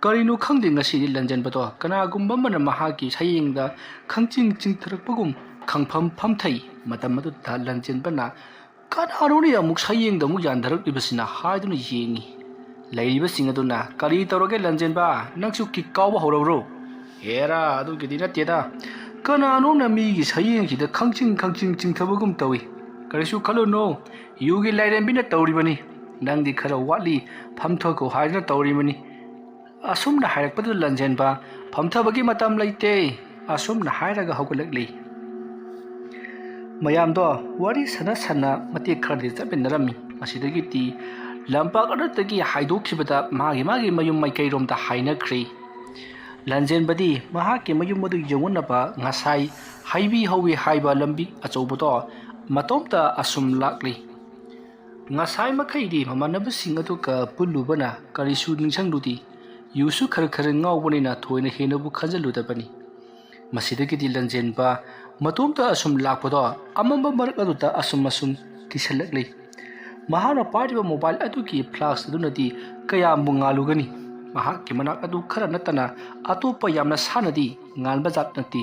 ꯀꯔꯤꯅꯣ ꯈꯪꯗꯦ, ꯉꯁꯤꯗꯤ ꯂꯟꯖꯦꯟꯕꯗꯣ ꯀꯅꯥꯒꯨꯝꯕ ꯑꯃꯅ ꯃꯍꯥꯛꯀꯤ ꯁꯌꯦꯡꯗ ꯈꯪꯆꯤꯡ ꯆꯤꯡꯊꯔꯛꯄꯒꯨꯝ ꯈꯪꯐꯝ ꯐꯝꯊꯩ꯫ ꯃꯇꯝ ꯑꯗꯨꯗ ꯂꯟꯖꯦꯟꯕꯅ, "ꯀꯅꯥꯅꯣꯅꯦ ꯑꯃꯨꯛ ꯁꯌꯦꯡꯗ ꯑꯃꯨꯛ ꯌꯥꯟꯊꯔꯛꯂꯤꯕꯁꯤꯅ?" ꯍꯥꯏꯗꯨꯅ ꯌꯦꯡꯏ꯫ ꯂꯩꯔꯤꯕꯁꯤꯡ ꯑꯗꯨꯅ, "ꯀꯔꯤ ꯇꯧꯔꯒꯦ ꯂꯟꯖꯦꯟꯕ? ꯅꯪꯁꯨ ꯀꯤꯛ ꯀꯥꯎꯕ ꯍꯧꯔꯕ꯭ꯔꯣ?" "ꯍꯦꯔꯥ, ꯑꯗꯨꯒꯤꯗꯤ ꯅꯠꯇꯦꯗ꯫ ꯀꯅꯥꯅꯣꯝꯅ ꯃꯤꯒꯤ ꯁꯌꯦꯡꯁꯤꯗ ꯈꯪꯆꯤꯡ ꯈꯪꯆꯤꯡ ꯆꯤꯡꯊꯕꯒꯨꯝ ꯇꯧꯏ꯫ ꯀꯔꯤꯁꯨ ꯈꯜꯂꯨꯅꯨ, ꯌꯨꯒꯤ ꯂꯥꯏꯔꯦꯝꯕꯤꯅ ꯇꯧꯔꯤꯕꯅꯤ꯫ ꯅꯪꯗꯤ ꯈꯔ ꯋꯥꯠꯂꯤ, ꯐꯝꯊꯈꯣ ꯍꯥꯏꯗꯨꯅ ꯇꯧꯔꯤꯕꯅꯤ"꯫ ꯑꯁꯨꯝꯅ ꯍꯥꯏꯔꯛꯄꯗꯨꯗ ꯂꯟꯖꯦꯟꯕ, "ꯐꯝꯊꯕꯒꯤ ꯃꯇꯝ ꯂꯩꯇꯦ"꯫ ꯑꯁꯨꯝꯅ ꯍꯥꯏꯔꯒ ꯍꯧꯒꯠꯂꯛꯂꯤ꯫ ꯃꯌꯥꯝꯗꯣ ꯋꯥꯔꯤ ꯁꯥꯟꯅ ꯁꯥꯟꯅ ꯃꯇꯦꯛ ꯈꯔꯗꯤ ꯆꯠꯃꯤꯟꯅꯔꯝꯃꯤ꯫ ꯃꯁꯤꯗꯒꯤꯗꯤ ꯂꯝꯄꯥꯛ ꯑꯗꯨꯗꯒꯤ ꯍꯥꯏꯗꯣꯛꯈꯤꯕꯗ ꯃꯥꯒꯤ ꯃꯥꯒꯤ ꯃꯌꯨꯝ ꯃꯥꯏꯀꯩꯔꯣꯝꯗ ꯍꯥꯏꯅꯈ꯭ꯔꯦ꯫ ꯂꯟꯖꯦꯟꯕꯗꯤ ꯃꯍꯥꯛꯀꯤ ꯃꯌꯨꯝ ꯑꯗꯨ ꯌꯧꯅꯅꯕ ꯉꯁꯥꯏ ꯍꯩꯕꯤ ꯍꯧꯋꯤ ꯍꯥꯏꯕ ꯂꯝꯕꯤ ꯑꯆꯧꯕꯗꯣ ꯃꯇꯣꯝꯇ ꯑꯁꯨꯝ ꯂꯥꯛꯂꯤ꯫ ꯉꯁꯥꯏ ꯃꯈꯩꯗꯤ ꯃꯃꯥꯟꯅꯕꯁꯤꯡ ꯑꯗꯨꯒ ꯄꯨꯜꯂꯨꯕꯅ ꯀꯔꯤꯁꯨ ꯅꯤꯡꯁꯤꯡꯂꯨꯗꯦ꯫ ꯌꯨꯁꯨ ꯈꯔ ꯈꯔ ꯉꯥꯎꯕꯅꯤꯅ ꯊꯣꯏꯅ ꯍꯦꯟꯅꯕꯨ ꯈꯟꯖꯤꯜꯂꯨꯗꯕꯅꯤ꯫ ꯃꯁꯤꯗꯒꯤꯗꯤ ꯂꯟꯖꯦꯟꯕ ꯃꯇꯣꯝꯇ ꯑꯁꯨꯝ ꯂꯥꯛꯄꯗꯣ ꯑꯃꯝꯕ ꯃꯔꯛ ꯑꯗꯨꯗ ꯑꯁꯨꯝ ꯑꯁꯨꯝ ꯀꯤꯁꯜꯂꯛꯂꯤ꯫ ꯃꯍꯥꯛꯅ ꯄꯥꯏꯔꯤꯕ ꯃꯣꯕꯥꯏꯜ ꯑꯗꯨꯒꯤ ꯐ꯭ꯂꯥꯁ ꯑꯗꯨꯅꯗꯤ ꯀꯌꯥꯝꯕꯨ ꯉꯥꯜꯂꯨꯒꯅꯤ? ꯃꯍꯥꯛꯀꯤ ꯃꯅꯥꯛ ꯑꯗꯨ ꯈꯔ ꯅꯠꯇꯅ ꯑꯇꯣꯞꯄ ꯌꯥꯝꯅ ꯁꯥꯟꯅꯗꯤ ꯉꯥꯟꯕ ꯖꯥꯠ ꯅꯠꯇꯦ꯫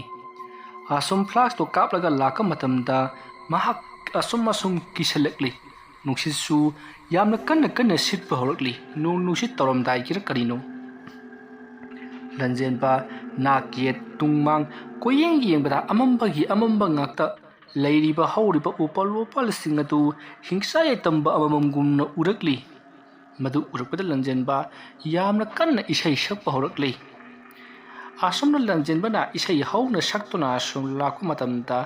ꯑꯁꯨꯝ ꯐ꯭ꯂꯥꯁꯇꯣ ꯀꯥꯞꯂꯒ ꯂꯥꯛꯄ ꯃꯇꯝꯗ ꯃꯍꯥꯛ ꯑꯁꯨꯝ ꯑꯁꯨꯝ ꯀꯤꯁꯜꯂꯛꯂꯤ꯫ ꯅꯨꯡꯁꯤꯠꯁꯨ ꯌꯥꯝꯅ ꯀꯟꯅ ꯀꯟꯅ ꯁꯤꯠꯄ ꯍꯧꯔꯛꯂꯤ꯫ ꯅꯣꯡ ꯅꯨꯡꯁꯤꯠ ꯇꯧꯔꯝꯗꯥꯏꯒꯤꯔ ꯀꯔꯤꯅꯣ? ꯂꯟꯖꯦꯟꯕ ꯅꯥꯛ ꯌꯦꯠ ꯇꯨꯡ ꯃꯥꯡ ꯀꯣꯏꯌꯦꯡ ꯌꯦꯡꯕꯗ ꯑꯃꯝꯕꯒꯤ ꯑꯃꯝꯕ ꯉꯥꯛꯇ꯫ ꯂꯩꯔꯤꯕ ꯍꯧꯔꯤꯕ ꯎꯄꯥꯜ ꯋꯥꯄꯥꯜꯁꯤꯡ ꯑꯗꯨ ꯍꯤꯡꯆꯥ ꯌꯥꯏꯇꯝꯕ ꯑꯃꯃꯝꯒꯨꯝꯅ ꯎꯔꯛꯂꯤ꯫ ꯃꯗꯨ ꯎꯔꯛꯄꯗ ꯂꯟꯖꯦꯟꯕ ꯌꯥꯝꯅ ꯀꯟꯅ ꯏꯁꯩ ꯁꯛꯄ ꯍꯧꯔꯛꯂꯤ꯫ ꯑꯁꯨꯝꯅ ꯂꯟꯖꯦꯟꯕꯅ ꯏꯁꯩ ꯍꯧꯅ ꯁꯛꯇꯨꯅ ꯁꯨꯝ ꯂꯥꯛꯄ ꯃꯇꯝꯗ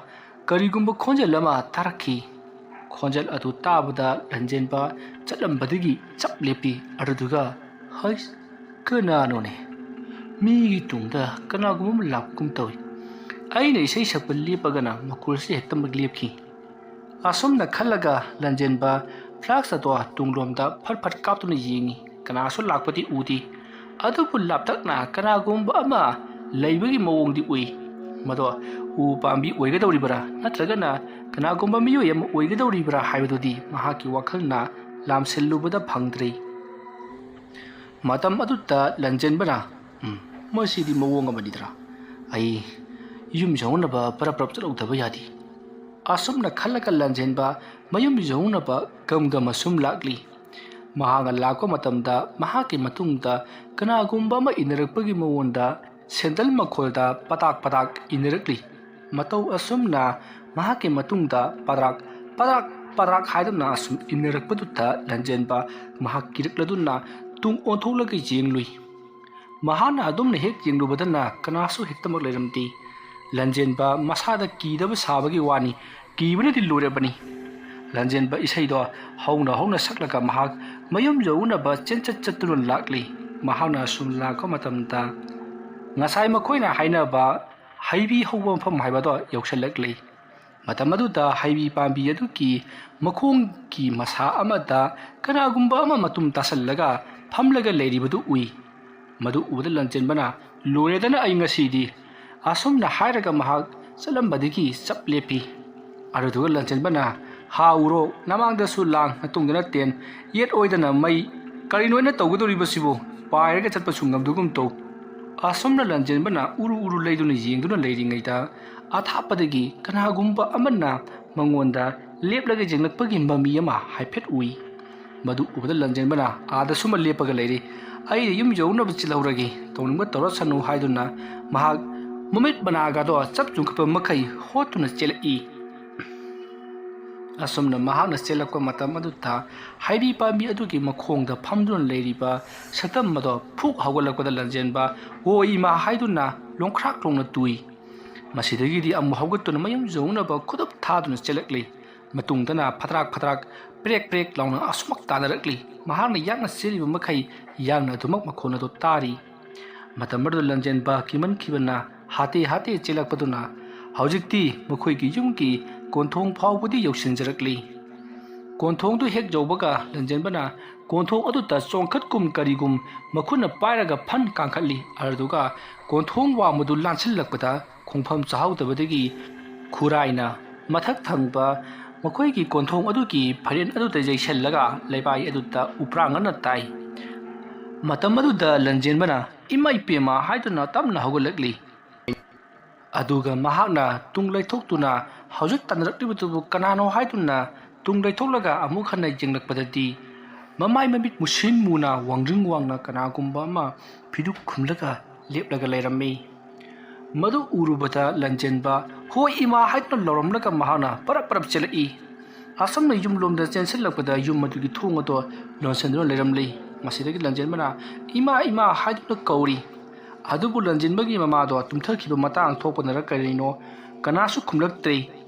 ꯀꯔꯤꯒꯨꯝꯕ ꯈꯣꯟꯖꯦꯜ ꯑꯃ ꯇꯥꯔꯛꯈꯤ꯫ ꯈꯣꯟꯖꯦꯜ ꯑꯗꯨ ꯇꯥꯕꯗ ꯂꯟꯖꯦꯟꯕ ꯆꯠꯂꯝꯕꯗꯒꯤ ꯆꯞ ꯂꯦꯞꯄꯤ꯫ ꯑꯗꯨꯗꯨꯒ, "ꯍꯩꯁ, ꯀꯅꯥꯅꯣꯅꯦ? ꯃꯤꯒꯤ ꯇꯨꯡꯗ ꯀꯅꯥꯒꯨꯝꯕ ꯑꯃ ꯂꯥꯛꯄꯒꯨꯝ ꯇꯧꯏ"꯫ ꯑꯩꯅ ꯏꯁꯩ ꯁꯛꯄ ꯂꯦꯞꯄꯒꯅ ꯃꯈꯣꯜꯁꯤ ꯍꯦꯛꯇꯃꯛ ꯂꯦꯞꯈꯤ꯫ ꯑꯁꯨꯝꯅ ꯈꯜꯂꯒ ꯂꯟꯖꯦꯟꯕ ꯐ꯭ꯂꯥꯛꯁ ꯑꯗꯣ ꯇꯨꯡꯂꯣꯝꯗ ꯐꯠ ꯐꯠ ꯀꯥꯞꯇꯨꯅ ꯌꯦꯡꯉꯤ꯫ ꯀꯅꯥꯁꯨ ꯂꯥꯛꯄꯗꯤ ꯎꯗꯦ꯫ ꯑꯗꯨꯕꯨ ꯂꯥꯞꯇꯛꯅ ꯀꯅꯥꯒꯨꯝꯕ ꯑꯃ ꯂꯩꯕꯒꯤ ꯃꯑꯣꯡꯗꯤ ꯎꯏ꯫ ꯃꯗꯣ ꯎ ꯄꯥꯝꯕꯤ ꯑꯣꯏꯒꯗꯧꯔꯤꯕ꯭ꯔꯥ ꯅꯠꯇ꯭ꯔꯒꯅ ꯀꯅꯥꯒꯨꯝꯕ ꯃꯤꯑꯣꯏ ꯑꯃ ꯑꯣꯏꯒꯗꯧꯔꯤꯕ꯭ꯔꯥ ꯍꯥꯏꯕꯗꯨꯗꯤ ꯃꯍꯥꯛꯀꯤ ꯋꯥꯈꯜꯅ ꯂꯥꯝꯁꯤꯜꯂꯨꯕꯗ ꯐꯪꯗ꯭ꯔꯦ꯫ ꯃꯇꯝ ꯑꯗꯨꯗ ꯂꯟꯖꯦꯟꯕꯅ, "ꯎꯝ, ꯃꯁꯤꯗꯤ ꯃꯑꯣꯡ ꯑꯃꯅꯤꯗ꯭ꯔꯥ? ꯑꯩ ꯌꯨꯝ ꯌꯧꯅꯕ ꯄꯔꯞ ꯄꯔꯞ ꯆꯠꯍꯧꯗꯕ ꯌꯥꯗꯦ"꯫ ꯑꯁꯨꯝꯅ ꯈꯜꯂꯒ ꯂꯟꯖꯦꯟꯕ ꯃꯌꯨꯝ ꯌꯧꯅꯕ ꯒꯝ ꯒꯝ ꯑꯁꯨꯝ ꯂꯥꯛꯂꯤ꯫ ꯃꯍꯥꯛꯅ ꯂꯥꯛꯄ ꯃꯇꯝꯗ ꯃꯍꯥꯛꯀꯤ ꯃꯇꯨꯡꯗ ꯀꯅꯥꯒꯨꯝꯕ ꯑꯃ ꯏꯟꯅꯔꯛꯄꯒꯤ ꯃꯑꯣꯡꯗ ꯁꯦꯟꯗꯜ ꯃꯈꯣꯜꯗ ꯄꯇꯥꯛ ꯄꯇꯥꯛ ꯏꯟꯅꯔꯛꯂꯤ꯫ ꯃꯇꯧ ꯑꯁꯨꯝꯅ ꯃꯍꯥꯛꯀꯤ ꯃꯇꯨꯡꯗ ꯄꯗ꯭ꯔꯥꯛ, ꯄꯗ꯭ꯔꯥꯛ, ꯄꯗ꯭ꯔꯥꯛ ꯍꯥꯏꯗꯨꯅ ꯑꯁꯨꯝ ꯏꯟꯅꯔꯛꯄꯗꯨꯗ ꯂꯟꯖꯦꯟꯕ ꯃꯍꯥꯛ ꯀꯤꯔꯛꯂꯗꯨꯅ ꯇꯨꯡ ꯑꯣꯟꯊꯣꯛꯂꯒ ꯌꯦꯡꯂꯨꯏ꯫ ꯃꯍꯥꯛꯅ ꯑꯗꯨꯝꯅ ꯍꯦꯛ ꯌꯦꯡꯂꯨꯕꯗꯅ ꯀꯅꯥꯁꯨ ꯍꯦꯛꯇꯃꯛ ꯂꯩꯔꯝꯗꯦ꯫ ꯂꯟꯖꯦꯟꯕ ꯃꯁꯥꯗ ꯀꯤꯗꯕ ꯁꯥꯕꯒꯤ ꯋꯥꯅꯤ, ꯀꯤꯕꯅꯗꯤ ꯂꯣꯏꯔꯕꯅꯤ꯫ ꯂꯟꯖꯦꯟꯕ ꯏꯁꯩꯗꯣ ꯍꯧꯅ ꯍꯧꯅ ꯁꯛꯂꯒ ꯃꯍꯥꯛ ꯃꯌꯨꯝ ꯌꯧꯅꯕ ꯆꯦꯟꯆꯠ ꯆꯠꯇꯨꯅ ꯂꯥꯛꯂꯤ꯫ ꯃꯍꯥꯛꯅ ꯑꯁꯨꯝ ꯂꯥꯛꯄ ꯃꯇꯝꯗ ꯉꯁꯥꯏ ꯃꯈꯣꯏꯅ ꯍꯥꯏꯅꯕ ꯍꯩꯕꯤ ꯍꯧꯕ ꯃꯐꯝ ꯍꯥꯏꯕꯗꯣ ꯌꯧꯁꯤꯜꯂꯛꯂꯤ꯫ ꯃꯇꯝ ꯑꯗꯨꯗ ꯍꯩꯕꯤ ꯄꯥꯝꯕꯤ ꯑꯗꯨꯒꯤ ꯃꯈꯣꯡꯒꯤ ꯃꯁꯥ ꯑꯃꯗ ꯀꯅꯥꯒꯨꯝꯕ ꯑꯃ ꯃꯇꯨꯝ ꯇꯥꯁꯤꯜꯂꯒ ꯐꯝꯂꯒ ꯂꯩꯔꯤꯕꯗꯨ ꯎꯏ꯫ ꯃꯗꯨ ꯎꯕꯗ ꯂꯟꯖꯦꯟꯕꯅ, "ꯂꯣꯏꯔꯦꯗꯅ ꯑꯩ ꯉꯁꯤꯗꯤ!" ꯑꯁꯨꯝꯅ ꯍꯥꯏꯔꯒ ꯃꯍꯥꯛ ꯆꯠꯂꯝꯕꯗꯒꯤ ꯆꯞ ꯂꯦꯞꯄꯤ꯫ ꯑꯗꯨꯗꯨꯒ ꯂꯟꯖꯦꯟꯕꯅ, "ꯍꯥ ꯎꯔꯣ, ꯅꯃꯥꯡꯗꯁꯨ ꯂꯥꯡ, ꯅꯇꯨꯡꯗꯅ ꯇꯦꯟ, ꯌꯦꯠ ꯑꯣꯏꯗꯅ ꯃꯩ, ꯀꯔꯤꯅꯣ ꯑꯩꯅ ꯇꯧꯒꯗꯧꯔꯤꯕꯁꯤꯕꯨ? ꯄꯥꯏꯔꯒ ꯆꯠꯄꯁꯨ ꯉꯝꯗꯒꯨꯝ ꯇꯧ"꯫ ꯑꯁꯨꯝꯅ ꯂꯟꯖꯦꯟꯕꯅ ꯎꯔꯨ ꯎꯔꯨ ꯂꯩꯗꯨꯅ ꯌꯦꯡꯗꯨꯅ ꯂꯩꯔꯤꯉꯩꯗ, ꯑꯊꯥꯞꯄꯗꯒꯤ ꯀꯅꯥꯒꯨꯝꯕ ꯑꯃꯅ ꯃꯉꯣꯟꯗ ꯂꯦꯞꯂꯒ ꯌꯦꯡꯂꯛꯄꯒꯤ ꯃꯃꯤ ꯑꯃ ꯍꯥꯏꯐꯦꯠ ꯎꯏ꯫ ꯃꯗꯨ ꯎꯕꯗ ꯂꯟꯖꯦꯟꯕꯅ, "ꯑꯥꯗꯁꯨ ꯑꯃ ꯂꯦꯞꯄꯒ ꯂꯩꯔꯤ, ꯑꯩ ꯌꯨꯝ ꯌꯧꯅꯕ ꯆꯦꯜꯍꯧꯔꯒꯦ, ꯇꯧꯅꯤꯡꯕ ꯇꯧꯔꯁꯅꯨ" ꯍꯥꯏꯗꯨꯅ ꯃꯍꯥꯛ ꯃꯃꯤꯠ ꯃꯅꯥꯒꯗꯣ ꯆꯞ ꯆꯨꯡꯈꯠꯄ ꯃꯈꯩ ꯍꯣꯠꯇꯨꯅ ꯆꯦꯜꯂꯛꯏ꯫ ꯑꯁꯨꯝꯅ ꯃꯍꯥꯛꯅ ꯆꯦꯜꯂꯛꯄ ꯃꯇꯝ ꯑꯗꯨꯗ ꯍꯩꯕꯤ ꯄꯥꯝꯕꯤ ꯑꯗꯨꯒꯤ ꯃꯈꯣꯡꯗ ꯐꯝꯗꯨꯅ ꯂꯩꯔꯤꯕ ꯁꯛꯇꯝ ꯑꯗꯣ ꯐꯨꯛ ꯍꯧꯒꯠꯂꯛꯄꯗ ꯂꯟꯖꯦꯟꯕ, "ꯑꯣ ꯏꯃꯥ" ꯍꯥꯏꯗꯨꯅ ꯂꯣꯡꯈ꯭ꯔꯥꯛ ꯂꯣꯡꯅ ꯇꯨꯏ꯫ ꯃꯁꯤꯗꯒꯤꯗꯤ ꯑꯃꯨꯛ ꯍꯧꯒꯠꯇꯨꯅ ꯃꯌꯨꯝ ꯌꯧꯅꯕ ꯈꯨꯗꯞ ꯊꯥꯗꯨꯅ ꯆꯦꯜꯂꯛꯂꯤ꯫ ꯃꯇꯨꯡꯗꯅ ꯐꯗ꯭ꯔꯥꯛ ꯐꯗ꯭ꯔꯥꯛ, ꯄ꯭ꯔꯦꯛ ꯄ꯭ꯔꯦꯛ ꯂꯥꯎꯅ ꯑꯁꯨꯃꯛ ꯇꯥꯅꯔꯛꯂꯤ꯫ ꯃꯍꯥꯛꯅ ꯌꯥꯡꯅ ꯆꯦꯜꯂꯤꯕ ꯃꯈꯩ ꯌꯥꯡꯅ ꯑꯗꯨꯃꯛ ꯃꯈꯣꯟ ꯑꯗꯨ ꯇꯥꯔꯤ꯫ ꯃꯇꯝ ꯑꯗꯨꯗ ꯂꯟꯖꯦꯟꯕ ꯀꯤꯃꯟꯈꯤꯕꯅ ꯍꯥꯇꯦ ꯍꯥꯇꯦ ꯆꯦꯜꯂꯛꯄꯗꯨꯅ ꯍꯧꯖꯤꯛꯇꯤ ꯃꯈꯣꯏꯒꯤ ꯌꯨꯝꯒꯤ ꯀꯣꯟꯊꯣꯡ ꯐꯥꯎꯕꯗꯤ ꯌꯧꯁꯤꯟꯖꯔꯛꯂꯤ꯫ ꯀꯣꯟꯊꯣꯡꯗꯨ ꯍꯦꯛ ꯌꯧꯕꯒ ꯂꯟꯖꯦꯟꯕꯅ ꯀꯣꯟꯊꯣꯡ ꯑꯗꯨꯗ ꯆꯣꯡꯈꯠꯀꯨꯝ ꯀꯔꯤꯒꯨꯝ ꯃꯈꯨꯠꯅ ꯄꯥꯏꯔꯒ ꯐꯟ ꯀꯥꯡꯈꯠꯂꯤ꯫ ꯑꯗꯨꯒ ꯀꯣꯟꯊꯣꯡ ꯋꯥꯡꯃꯗꯨ ꯂꯥꯟꯁꯤꯜꯂꯛꯄꯗ ꯈꯣꯡꯐꯝ ꯆꯥꯍꯧꯗꯕꯗꯒꯤ ꯈꯨꯔꯥꯏꯅ ꯃꯊꯛ ꯊꯪꯕ ꯃꯈꯣꯏꯒꯤ ꯀꯣꯟꯊꯣꯡ ꯑꯗꯨꯒꯤ ꯐꯥꯏꯔꯦꯟ ꯑꯗꯨꯗ ꯌꯩꯁꯜꯂꯒ ꯂꯩꯃꯥꯏ ꯑꯗꯨꯗ ꯎꯄ꯭ꯔꯥꯡ ꯑꯅ ꯇꯥꯏ꯫ ꯃꯇꯝ ꯑꯗꯨꯗ ꯂꯟꯖꯦꯟꯕꯅ "ꯏꯃꯥ ꯏꯄꯦꯝꯃ" ꯍꯥꯏꯗꯨꯅ ꯇꯞꯅ ꯍꯧꯒꯠꯂꯛꯂꯤ꯫ ꯑꯗꯨꯒ ꯃꯍꯥꯛꯅ ꯇꯨꯡ ꯂꯩꯊꯣꯛꯇꯨꯅ ꯍꯧꯖꯤꯛ ꯇꯥꯟꯅꯔꯛꯂꯤꯕꯗꯨꯕꯨ ꯀꯅꯥꯅꯣ ꯍꯥꯏꯗꯨꯅ ꯇꯨꯡ ꯂꯩꯊꯣꯛꯂꯒ ꯑꯃꯨꯛ ꯍꯟꯅ ꯌꯦꯡꯂꯛꯄꯗꯗꯤ, ꯃꯃꯥꯏ ꯃꯃꯤꯠ ꯃꯨꯁꯤꯟ ꯃꯨꯅ ꯋꯥꯡꯗ꯭ꯔꯤꯡ ꯋꯥꯡꯅ ꯀꯅꯥꯒꯨꯝꯕ ꯑꯃ ꯐꯤꯗꯨ ꯈꯨꯝꯂꯒ ꯂꯦꯞꯂꯒ ꯂꯩꯔꯝꯃꯤ꯫ ꯃꯗꯨ ꯎꯔꯨꯕꯗ ꯂꯟꯖꯦꯟꯕ "ꯍꯣꯏ ꯏꯃꯥ" ꯍꯥꯏꯗꯨꯅ ꯂꯥꯎꯔꯝꯂꯒ ꯃꯍꯥꯛꯅ ꯄꯔꯞ ꯄꯔꯞ ꯆꯦꯜꯂꯛꯏ꯫ ꯑꯁꯨꯝꯅ ꯌꯨꯝꯂꯣꯝꯗ ꯆꯦꯟꯁꯤꯜꯂꯛꯄꯗ ꯌꯨꯝ ꯑꯗꯨꯒꯤ ꯊꯣꯡ ꯑꯗꯨ ꯂꯣꯟꯁꯤꯟꯗꯨꯅ ꯂꯩꯔꯝꯂꯤ꯫ ꯃꯁꯤꯗꯒꯤ ꯂꯟꯖꯦꯟꯕꯅ "ꯏꯃꯥ, ꯏꯃꯥ" ꯍꯥꯏꯗꯨꯅ ꯀꯧꯔꯤ꯫ ꯑꯗꯨꯕꯨ ꯂꯟꯖꯦꯟꯕꯒꯤ ꯃꯃꯥꯗꯣ ꯇꯨꯝꯊꯈꯤꯕ ꯃꯇꯥꯡ ꯊꯣꯛꯄꯅꯔ ꯀꯔꯤꯅꯣ, ꯀꯅꯥꯁꯨ ꯈꯨꯝꯂꯛꯇ꯭ꯔꯦ꯫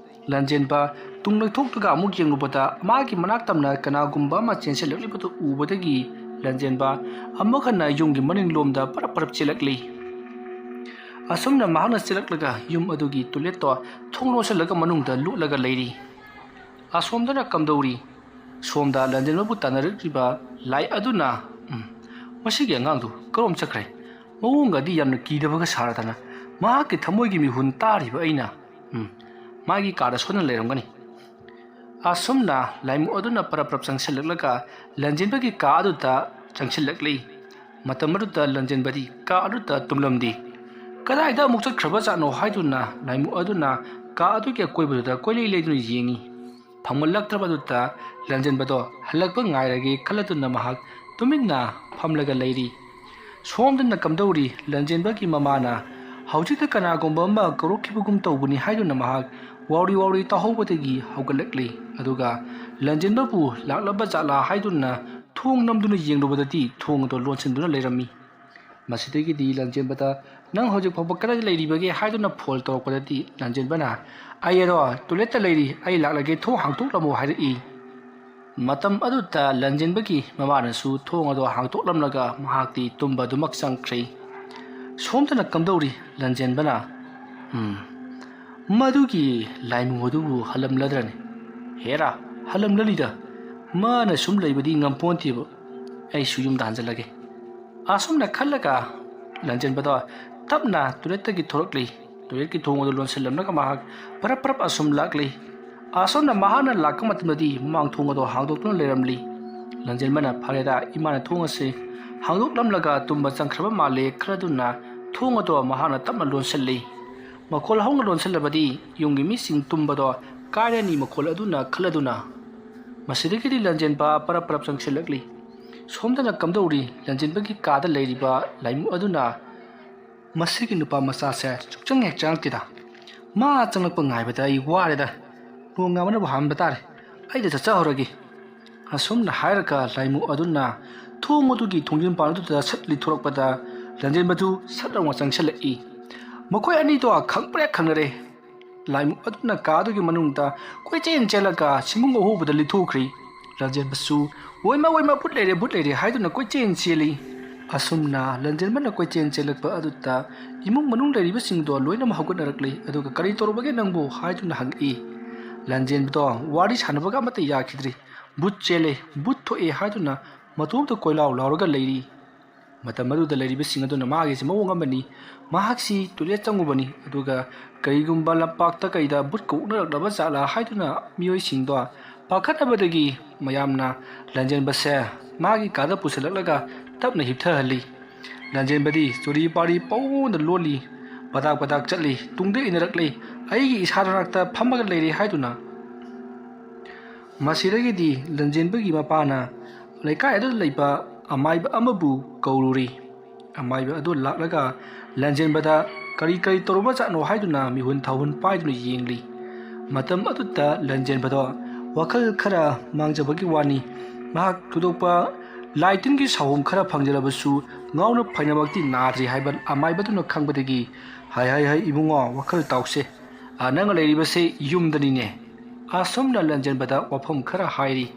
ꯂꯟꯖꯦꯟꯕ ꯇꯨꯡ ꯂꯩꯊꯣꯛꯂꯒ ꯑꯃꯨꯛ ꯌꯦꯡꯂꯨꯕꯗ, ꯃꯥꯒꯤ ꯃꯅꯥꯛ ꯇꯝꯅ ꯀꯅꯥꯒꯨꯝꯕ ꯑꯃ ꯆꯦꯟꯁꯤꯜꯂꯛꯂꯤꯕꯗꯨ ꯎꯕꯗꯒꯤ ꯂꯟꯖꯦꯟꯕ ꯑꯃꯨꯛ ꯍꯟꯅ ꯌꯨꯝꯒꯤ ꯃꯅꯤꯡꯂꯣꯝꯗ ꯄꯔꯞ ꯄꯔꯞ ꯆꯦꯜꯂꯛꯂꯤ꯫ ꯑꯁꯨꯝꯅ ꯃꯍꯥꯛꯅ ꯆꯦꯜꯂꯛꯂꯒ ꯌꯨꯝ ꯑꯗꯨꯒꯤ ꯇꯣꯏꯂꯦꯠꯇꯣ ꯊꯣꯡ ꯂꯣꯟꯁꯤꯜꯂꯒ ꯃꯅꯨꯡꯗ ꯂꯣꯠꯂꯒ ꯂꯩꯔꯤ꯫ ꯑꯁꯣꯝꯗꯅ ꯀꯝꯗꯧꯔꯤ? ꯁꯣꯝꯗ ꯂꯟꯖꯦꯟꯕꯕꯨ ꯇꯥꯟꯅꯔꯛꯂꯤꯕ ꯂꯥꯏ ꯑꯗꯨꯅ, "ꯎꯝ, ꯃꯁꯤꯒꯤ ꯑꯉꯥꯡꯗꯨ ꯀꯔꯣꯝ ꯆꯠꯈ꯭ꯔꯦ? ꯃꯑꯣꯡꯒꯗꯤ ꯌꯥꯝꯅ ꯀꯤꯗꯕꯒ ꯁꯥꯔꯗꯅ, ꯃꯍꯥꯛꯀꯤ ꯊꯃꯣꯏꯒꯤ ꯃꯤꯍꯨꯟ ꯇꯥꯔꯤꯕ ꯑꯩꯅ꯫ ꯎꯝ, ꯃꯥꯒꯤ ꯀꯥꯗ ꯁꯣꯏꯗꯅ ꯂꯩꯔꯝꯒꯅꯤ"꯫ ꯑꯁꯨꯝꯅ ꯂꯥꯏꯃꯨ ꯑꯗꯨꯅ ꯄꯔꯞ ꯄꯔꯞ ꯆꯪꯁꯤꯜꯂꯛꯂꯒ ꯂꯟꯖꯦꯟꯕꯒꯤ ꯀꯥ ꯑꯗꯨꯗ ꯆꯪꯁꯤꯜꯂꯛꯂꯤ꯫ ꯃꯇꯝ ꯑꯗꯨꯗ ꯂꯟꯖꯦꯟꯕꯗꯤ ꯀꯥ ꯑꯗꯨꯗ ꯇꯨꯝꯂꯝꯗꯦ꯫ "ꯀꯗꯥꯏꯗ ꯑꯃꯨꯛ ꯆꯠꯈ꯭ꯔꯕ ꯖꯥꯠꯅꯣ?" ꯍꯥꯏꯗꯨꯅ ꯂꯥꯏꯃꯨ ꯑꯗꯨꯅ ꯀꯥ ꯑꯗꯨꯒꯤ ꯑꯀꯣꯏꯕꯗꯨꯗ ꯀꯣꯏꯂꯩ ꯂꯩꯗꯨꯅ ꯌꯦꯡꯉꯤ꯫ ꯐꯪꯃꯜꯂꯛꯇ꯭ꯔꯕꯗꯨꯗ ꯂꯟꯖꯦꯟꯕꯗꯣ ꯍꯜꯂꯛꯄ ꯉꯥꯏꯔꯒꯦ ꯈꯜꯂꯗꯨꯅ ꯃꯍꯥꯛ ꯇꯨꯃꯤꯟꯅ ꯐꯝꯂꯒ ꯂꯩꯔꯤ꯫ ꯁꯣꯝꯗꯅ ꯀꯝꯗꯧꯔꯤ? ꯂꯟꯖꯦꯟꯕꯒꯤ ꯃꯃꯥꯅ ꯍꯧꯖꯤꯛꯇ ꯀꯅꯥꯒꯨꯝꯕ ꯑꯃ ꯀꯧꯔꯛꯈꯤꯕꯒꯨꯝ ꯇꯧꯕꯅꯤ ꯍꯥꯏꯗꯨꯅ ꯃꯍꯥꯛ ꯋꯥꯎꯔꯤ ꯋꯥꯎꯔꯤ ꯇꯥꯍꯧꯕꯗꯒꯤ ꯍꯧꯒꯠꯂꯛꯂꯤ꯫ ꯑꯗꯨꯒ ꯂꯟꯖꯦꯟꯕꯕꯨ ꯂꯥꯛꯂꯕ ꯖꯥꯠꯂꯥ ꯍꯥꯏꯗꯨꯅ ꯊꯣꯡ ꯅꯝꯗꯨꯅ ꯌꯦꯡꯂꯨꯕꯗꯗꯤ ꯊꯣꯡ ꯑꯗꯨ ꯂꯣꯟꯁꯤꯟꯗꯨꯅ ꯂꯩꯔꯝꯃꯤ꯫ ꯃꯁꯤꯗꯒꯤꯗꯤ ꯂꯟꯖꯦꯟꯕꯗ "ꯅꯪ ꯍꯧꯖꯤꯛ ꯐꯥꯎꯕ ꯀꯗꯥꯏꯗ ꯂꯩꯔꯤꯕꯒꯦ?" ꯍꯥꯏꯗꯨꯅ ꯐꯣꯟ ꯇꯧꯔꯛꯄꯗꯗꯤ ꯂꯟꯖꯦꯟꯕꯅ "ꯑꯩ ꯑꯗꯣ ꯇꯣꯏꯂꯦꯠꯇ ꯂꯩꯔꯤ, ꯑꯩ ꯂꯥꯛꯂꯒꯦ, ꯊꯣꯡ ꯍꯥꯡꯇꯣꯛꯂꯝꯃꯣ" ꯍꯥꯏꯔꯛꯏ꯫ ꯃꯇꯝ ꯑꯗꯨꯗ ꯂꯟꯖꯦꯟꯕꯒꯤ ꯃꯃꯥꯅꯁꯨ ꯊꯣꯡ ꯑꯗꯣ ꯍꯥꯡꯇꯣꯛꯂꯝꯂꯒ ꯃꯍꯥꯛꯇꯤ ꯇꯨꯝꯕ ꯑꯗꯨꯃꯛ ꯆꯪꯈ꯭ꯔꯦ꯫ ꯁꯣꯝꯗꯅ ꯀꯝꯗꯧꯔꯤ? ꯂꯟꯖꯦꯟꯕꯅ, "ꯎꯝ, ꯃꯗꯨꯒꯤ ꯂꯥꯏꯃꯨ ꯑꯗꯨꯕꯨ ꯍꯜꯂꯝꯂꯗ꯭ꯔꯅꯤ? ꯍꯦꯔꯥ, ꯍꯜꯂꯝꯂꯂꯤꯗ꯫ ꯃꯥꯅ ꯁꯨꯝ ꯂꯩꯕꯗꯤ ꯉꯝꯄꯣꯟꯇꯦꯕ꯫ ꯑꯩꯁꯨ ꯌꯨꯝꯗ ꯍꯟꯖꯜꯂꯒꯦ꯫ ꯑꯁꯨꯝꯅ ꯈꯜꯂꯒ ꯂꯟꯖꯦꯟꯕꯗꯣ ꯇꯞꯅ ꯇꯣꯏꯂꯦꯠꯇꯒꯤ ꯊꯣꯔꯛꯂꯤ꯫ ꯇꯣꯏꯂꯦꯠꯀꯤ ꯊꯣꯡ ꯑꯗꯨ ꯂꯣꯟꯁꯤꯜꯂꯝꯂꯒ ꯃꯍꯥꯛ ꯄꯔꯞ ꯄꯔꯞ ꯑꯁꯨꯝ ꯂꯥꯛꯂꯤ꯫ ꯑꯁꯨꯝꯅ ꯃꯍꯥꯛꯅ ꯂꯥꯛꯄ ꯃꯇꯝꯗꯗꯤ ꯃꯃꯥꯡ ꯊꯣꯡ ꯑꯗꯨ ꯍꯥꯡꯗꯣꯛꯇꯨꯅ ꯂꯩꯔꯝꯂꯤ꯫ ꯂꯟꯖꯦꯟꯕꯅ "ꯐꯔꯦꯗ, ꯏꯃꯥꯅ ꯊꯣꯡ ꯑꯁꯤ ꯍꯥꯡꯗꯣꯛꯂꯝꯂꯒ ꯇꯨꯝꯕ ꯆꯪꯈ꯭ꯔꯕ ꯃꯥꯜꯂꯦ" ꯈꯜꯂꯗꯨꯅ ꯊꯣꯡ ꯑꯗꯨ ꯃꯍꯥꯛꯅ ꯇꯞꯅ ꯂꯣꯟꯁꯤꯜꯂꯤ꯫ ꯃꯈꯣꯜ ꯍꯧꯅ ꯂꯣꯟꯁꯤꯜꯂꯕꯗꯤ ꯌꯨꯝꯒꯤ ꯃꯤꯁꯤꯡ ꯇꯨꯝꯕꯗꯣ ꯀꯥꯏꯔꯅꯤ ꯃꯈꯣꯜ ꯑꯗꯨꯅ ꯈꯜꯂꯗꯨꯅ꯫ ꯃꯁꯤꯗꯒꯤꯗꯤ ꯂꯟꯖꯦꯟꯕ ꯄꯔꯞ ꯄꯔꯞ ꯆꯪꯁꯤꯜꯂꯛꯂꯤ꯫ ꯁꯣꯝꯗꯅ ꯀꯝꯗꯧꯔꯤ? ꯂꯟꯖꯦꯟꯕꯒꯤ ꯀꯥꯗ ꯂꯩꯔꯤꯕ ꯂꯥꯏꯃꯨ ꯑꯗꯨꯅ, "ꯃꯁꯤꯒꯤ ꯅꯨꯄꯥ ꯃꯆꯥꯁꯦ ꯁꯨꯛꯆꯪ ꯍꯦꯛ ꯆꯪꯉꯛꯇꯦꯗ꯫ ꯃꯥ ꯆꯪꯂꯛꯄ ꯉꯥꯏꯕꯗ ꯑꯩ ꯋꯥꯔꯦꯗ꯫ ꯅꯣꯡ ꯉꯥꯟꯕꯅꯕꯨ ꯍꯥꯟꯕ ꯇꯥꯔꯦ꯫ ꯑꯩꯗ ꯆꯠꯆꯍꯧꯔꯒꯦ"꯫ ꯑꯁꯨꯝꯅ ꯍꯥꯏꯔꯒ ꯂꯥꯏꯃꯨ ꯑꯗꯨꯅ ꯊꯣꯡ ꯑꯗꯨꯒꯤ ꯊꯣꯡꯖꯤꯟ ꯄꯥꯟ ꯑꯗꯨꯗ ꯁꯠ ꯂꯤꯊꯣꯔꯛꯄꯗ ꯂꯟꯖꯦꯟꯕꯗꯨ ꯁꯠ ꯂꯥꯎꯅ ꯆꯪꯁꯤꯜꯂꯛꯏ꯫ ꯃꯈꯣꯏ ꯑꯅꯤꯗꯣ ꯈꯪꯕ꯭ꯔꯦ ꯈꯪꯅꯔꯦ꯫ ꯂꯥꯏꯃꯨ ꯑꯗꯨꯅ ꯀꯥ ꯑꯗꯨꯒꯤ ꯃꯅꯨꯡꯗ ꯀꯣꯏꯆꯦꯟ ꯆꯦꯜꯂꯒ ꯁꯤꯃꯨꯡ ꯑꯍꯣꯕꯗ ꯂꯤꯊꯣꯛꯈ꯭ꯔꯤ꯫ ꯂꯟꯖꯦꯟꯕꯁꯨ "ꯑꯣꯏꯃ, ꯑꯣꯏꯃ, ꯚꯨꯠ ꯂꯩꯔꯦ, ꯚꯨꯠ ꯂꯩꯔꯦ" ꯍꯥꯏꯗꯨꯅ ꯀꯣꯏꯆꯦꯟ ꯆꯦꯜꯂꯤ꯫ ꯑꯁꯨꯝꯅ ꯂꯟꯖꯦꯟꯕꯅ ꯀꯣꯏꯆꯦꯟ ꯆꯦꯜꯂꯛꯄ ꯑꯗꯨꯗ ꯏꯃꯨꯡ ꯃꯅꯨꯡ ꯂꯩꯔꯤꯕꯁꯤꯡꯗꯣ ꯂꯣꯏꯅꯃꯛ ꯍꯧꯒꯠꯅꯔꯛꯂꯤ꯫ ꯑꯗꯨꯒ "ꯀꯔꯤ ꯇꯧꯔꯨꯕꯒꯦ ꯅꯪꯕꯨ?" ꯍꯥꯏꯗꯨꯅ ꯍꯪꯉꯛꯏ꯫ ꯂꯟꯖꯦꯟꯕꯗꯣ ꯋꯥꯔꯤ ꯁꯥꯟꯅꯕꯒ ꯑꯃꯠꯇ ꯌꯥꯈꯤꯗ꯭ꯔꯤ꯫ "ꯚꯨꯠ ꯆꯦꯜꯂꯦ, ꯚꯨꯠ ꯊꯣꯛꯑꯦ" ꯍꯥꯏꯗꯨꯅ ꯃꯇꯣꯝꯇ ꯀꯣꯏꯂꯥꯎ ꯂꯥꯎꯔꯒ ꯂꯩꯔꯤ꯫ ꯃꯇꯝ ꯑꯗꯨꯗ ꯂꯩꯔꯤꯕꯁꯤꯡ ꯑꯗꯨꯅ ꯃꯥꯒꯤꯁꯤ ꯃꯑꯣꯡ ꯑꯃꯅꯤ꯫ ꯃꯍꯥꯛꯁꯤ ꯇꯣꯏꯂꯦꯠ ꯆꯪꯉꯨꯕꯅꯤ, ꯑꯗꯨꯒ ꯀꯔꯤꯒꯨꯝꯕ ꯂꯝꯄꯥꯛꯇ ꯀꯩꯗ ꯚꯨꯠꯀ ꯑꯣꯛꯅꯔꯛꯂꯕ ꯖꯥꯠꯂꯥ ꯍꯥꯏꯗꯨꯅ ꯃꯤꯑꯣꯏꯁꯤꯡꯗꯣ ꯄꯥꯈꯠꯅꯕꯗꯒꯤ ꯃꯌꯥꯝꯅ ꯂꯟꯖꯦꯟꯕꯁꯦ ꯃꯥꯒꯤ ꯀꯥꯗ ꯄꯨꯁꯤꯜꯂꯛꯂꯒ ꯇꯞꯅ ꯍꯤꯞꯊꯍꯜꯂꯤ꯫ ꯂꯟꯖꯦꯟꯕꯗꯤ ꯆꯨꯔꯤ ꯄꯥꯔꯤ ꯄꯧꯅ ꯂꯣꯜꯂꯤ, ꯄꯗꯥꯛ ꯄꯗꯥꯛ ꯆꯠꯂꯤ, ꯇꯨꯡꯗ ꯏꯟꯅꯔꯛꯂꯤ, "ꯑꯩꯒꯤ ꯏꯁꯥ ꯅꯅꯥꯛꯇ ꯐꯝꯃꯒ ꯂꯩꯔꯦ" ꯍꯥꯏꯗꯨꯅ꯫ ꯃꯁꯤꯗꯒꯤꯗꯤ ꯂꯟꯖꯦꯟꯕꯒꯤ ꯃꯄꯥꯅ ꯂꯩꯀꯥꯏ ꯑꯗꯨꯗ ꯂꯩꯕ ꯑꯃꯥꯏꯕ ꯑꯃꯕꯨ ꯀꯧꯔꯨꯔꯤ꯫ ꯑꯃꯥꯏꯕ ꯑꯗꯨ ꯂꯥꯛꯂꯒ ꯂꯟꯖꯦꯟꯕꯗ ꯀꯔꯤ ꯀꯔꯤ ꯇꯧꯔꯨꯕ ꯖꯥꯠꯅꯣ ꯍꯥꯏꯗꯨꯅ ꯃꯤꯍꯨꯟ ꯊꯥꯍꯨꯟ ꯄꯥꯏꯗꯨꯅ ꯌꯦꯡꯂꯤ꯫ ꯃꯇꯝ ꯑꯗꯨꯗ ꯂꯟꯖꯦꯟꯕꯗꯣ ꯋꯥꯈꯜ ꯈꯔ ꯃꯥꯡꯖꯕꯒꯤ ꯋꯥꯅꯤ꯫ ꯃꯍꯥꯛ ꯊꯣꯏꯗꯣꯛꯄ ꯂꯥꯏ ꯇꯤꯟꯒꯤ ꯁꯥꯍꯣꯡ ꯈꯔ ꯐꯪꯖꯔꯕꯁꯨ ꯉꯥꯎꯅ ꯐꯩꯅꯃꯛꯇꯤ ꯅꯥꯗ꯭ꯔꯤ ꯍꯥꯏꯕ ꯑꯃꯥꯏꯕꯗꯨꯅ ꯈꯪꯕꯗꯒꯤ, "ꯍꯥꯏ, ꯍꯥꯏ, ꯍꯥꯏ, ꯏꯕꯨꯡꯉꯣ, ꯋꯥꯈꯜ ꯇꯥꯎꯁꯦ꯫ ꯑ, ꯅꯪ ꯂꯩꯔꯤꯕꯁꯦ ꯌꯨꯝꯗꯅꯤꯅꯦ"꯫ ꯑꯁꯨꯝꯅ ꯂꯟꯖꯦꯟꯕꯗ ꯋꯥꯐꯝ ꯈꯔ ꯍꯥꯏꯔꯤ꯫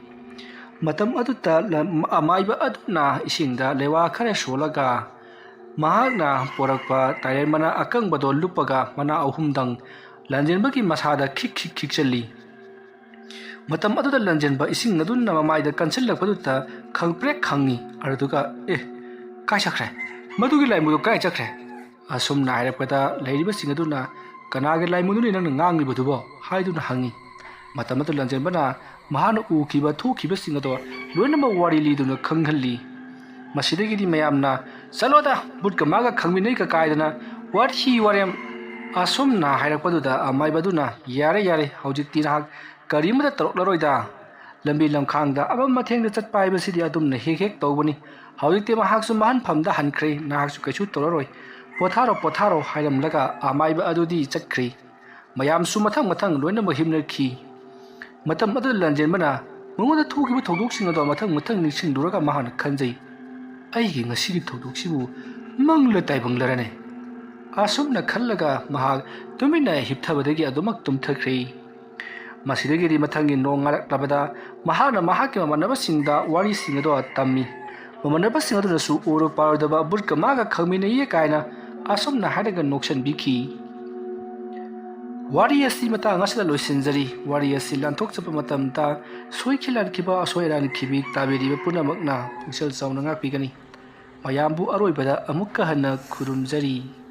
ꯃꯇꯝ ꯑꯗꯨꯗ ꯂ-, ꯑꯃꯥꯏꯕ ꯑꯗꯨꯅ ꯏꯁꯤꯡꯗ ꯂꯩꯋꯥ ꯈꯔ ꯁꯣꯜꯂꯒ ꯃꯍꯥꯛꯅ ꯄꯣꯔꯛꯄ ꯇꯥꯏꯔꯦꯟ ꯃꯅꯥ ꯑꯀꯪꯕꯗꯣ ꯂꯨꯞꯄꯒ ꯃꯅꯥ ꯑꯍꯨꯝꯗꯪ ꯂꯥꯟꯖꯦꯟꯕꯒꯤ ꯃꯁꯥꯗ ꯈꯤꯛ ꯈꯤꯛ ꯈꯤꯛꯆꯜꯂꯤ꯫ ꯃꯇꯝ ꯑꯗꯨꯗ ꯂꯥꯟꯖꯦꯟꯕ ꯏꯁꯤꯡ ꯑꯗꯨꯅ ꯃꯃꯥꯏꯗ ꯀꯟꯁꯤꯜꯂꯛꯄꯗꯨꯗ ꯈꯪꯄ꯭ꯔꯦꯛ ꯈꯪꯉꯤ꯫ ꯑꯗꯨꯗꯨꯒ, "ꯑꯦ, ꯀꯥꯏ ꯆꯠꯈ꯭ꯔꯦ? ꯃꯗꯨꯒꯤ ꯂꯥꯏꯃꯨꯗꯨ ꯀꯥꯏ ꯆꯠꯈ꯭ꯔꯦ?" ꯑꯁꯨꯝꯅ ꯍꯥꯏꯔꯛꯄꯗ ꯂꯩꯔꯤꯕꯁꯤꯡ ꯑꯗꯨꯅ, "ꯀꯅꯥꯒꯤ ꯂꯥꯏꯃꯨꯗꯨꯅꯤ ꯅꯪꯅ ꯉꯥꯡꯂꯤꯕꯗꯨꯕꯣ?" ꯍꯥꯏꯗꯨꯅ ꯍꯪꯉꯤ꯫ ꯃꯇꯝ ꯑꯗꯨ ꯂꯥꯟꯖꯦꯟꯕꯅ ꯃꯍꯥꯛꯅ ꯎꯈꯤꯕ ꯊꯣꯛꯈꯤꯕꯁꯤꯡ ꯑꯗꯣ ꯂꯣꯏꯅꯃꯛ ꯋꯥꯔꯤ ꯂꯤꯗꯨꯅ ꯈꯪꯍꯜꯂꯤ꯫ ꯃꯁꯤꯗꯒꯤꯗꯤ ꯃꯌꯥꯝꯅ, "ꯆꯠꯂꯣꯗ, ꯕꯨꯠꯀ ꯃꯥꯒ ꯈꯪꯃꯤꯟꯅꯩꯒ ꯀꯥꯏꯗꯅ ꯋꯥꯊꯤ ꯋꯥꯔꯦꯝ!" ꯑꯁꯨꯝꯅ ꯍꯥꯏꯔꯛꯄꯗꯨꯗ ꯑꯃꯥꯏꯕ ꯑꯗꯨꯅ, "ꯌꯥꯔꯦ, ꯌꯥꯔꯦ, ꯍꯧꯖꯤꯛꯇꯤ ꯅꯍꯥꯛ ꯀꯔꯤꯃꯠꯇ ꯇꯧꯔꯛꯂꯔꯣꯏꯗ꯫ ꯂꯝꯕꯤ ꯂꯝꯈꯥꯡꯗ ꯑꯃꯝ ꯑꯊꯦꯡꯗ ꯆꯠꯄ ꯍꯥꯏꯕꯁꯤꯗꯤ ꯑꯗꯨꯝꯅ ꯍꯦꯛ ꯍꯦꯛ ꯇꯧꯕꯅꯤ꯫ ꯍꯧꯖꯤꯛꯇꯤ ꯃꯍꯥꯛꯁꯨ ꯃꯍꯟꯐꯝꯗ ꯍꯟꯈ꯭ꯔꯦ, ꯅꯍꯥꯛꯁꯨ ꯀꯩꯁꯨ ꯇꯧꯔꯔꯣꯏ꯫ ꯄꯣꯊꯥꯔꯣ, ꯄꯣꯊꯥꯔꯣ" ꯍꯥꯏꯔꯝꯂꯒ ꯑꯃꯥꯏꯕ ꯑꯗꯨꯗꯤ ꯆꯠꯈ꯭ꯔꯦ꯫ ꯃꯌꯥꯝꯁꯨ ꯃꯊꯪ ꯃꯊꯪ ꯂꯣꯏꯅꯃꯛ ꯍꯤꯞꯅꯈꯤ꯫ ꯃꯇꯝ ꯑꯗꯨꯗ ꯂꯥꯟꯖꯦꯟꯕꯅ ꯃꯉꯣꯟꯗ ꯊꯣꯛꯈꯤꯕ ꯊꯧꯗꯣꯛꯁꯤꯡ ꯑꯗꯣ ꯃꯊꯪ ꯃꯊꯪ ꯅꯤꯡꯁꯤꯡꯂꯨꯔꯒ ꯃꯍꯥꯛꯅ ꯈꯟꯖꯩ, "ꯑꯩꯒꯤ ꯉꯁꯤꯒꯤ ꯊꯧꯗꯣꯛꯁꯤꯕꯨ ꯃꯪꯂ ꯇꯥꯏꯕꯪꯂꯔꯅꯦ?" ꯑꯁꯨꯝꯅ ꯈꯜꯂꯒ ꯃꯍꯥꯛ ꯇꯨꯃꯤꯟꯅ ꯍꯤꯞꯊꯕꯗꯒꯤ ꯑꯗꯨꯃꯛ ꯇꯨꯝꯊꯈ꯭ꯔꯦ꯫ ꯃꯁꯤꯗꯒꯤꯗꯤ ꯃꯊꯪꯒꯤ ꯅꯣꯡ ꯉꯥꯜꯂꯛꯂꯕꯗ ꯃꯍꯥꯛꯅ ꯃꯍꯥꯛꯀꯤ ꯃꯃꯥꯟꯅꯕꯁꯤꯡꯗ ꯋꯥꯔꯤꯁꯤꯡ ꯑꯗꯣ ꯇꯝꯃꯤ꯫ ꯃꯃꯥꯟꯅꯕꯁꯤꯡ ꯑꯗꯨꯅꯁꯨ ꯎꯔꯨ ꯄꯥꯔꯣꯏꯗꯕ ꯕꯨꯠꯀ ꯃꯥꯒ ꯈꯪꯃꯤꯟꯅꯩꯌꯦ ꯀꯥꯏꯅ ꯑꯁꯨꯝꯅ ꯍꯥꯏꯔꯒ ꯅꯣꯛꯁꯟꯕꯤꯈꯤ꯫ ꯋꯥꯔꯤ ꯑꯁꯤ ꯃꯇꯥꯡ ꯑꯁꯤꯗ ꯂꯣꯏꯁꯤꯟꯖꯔꯤ꯫ ꯋꯥꯔꯤ ꯑꯁꯤ ꯂꯥꯟꯊꯣꯛꯆꯕ ꯃꯇꯝꯗ ꯁꯣꯏꯈꯤ ꯂꯥꯟꯈꯤꯕ, ꯑꯁꯣꯏ ꯑꯔꯥꯟꯈꯤꯕꯤ ꯇꯥꯕꯤꯔꯤꯕ ꯄꯨꯝꯅꯃꯛꯅ ꯄꯨꯛꯆꯦꯜ ꯆꯥꯎꯅ ꯉꯥꯛꯄꯤꯒꯅꯤ꯫ ꯃꯌꯥꯝꯕꯨ ꯑꯔꯣꯏꯕꯗ ꯑꯃꯨꯛꯀ ꯍꯟꯅ ꯈꯨꯔꯨꯝꯖꯔꯤ꯫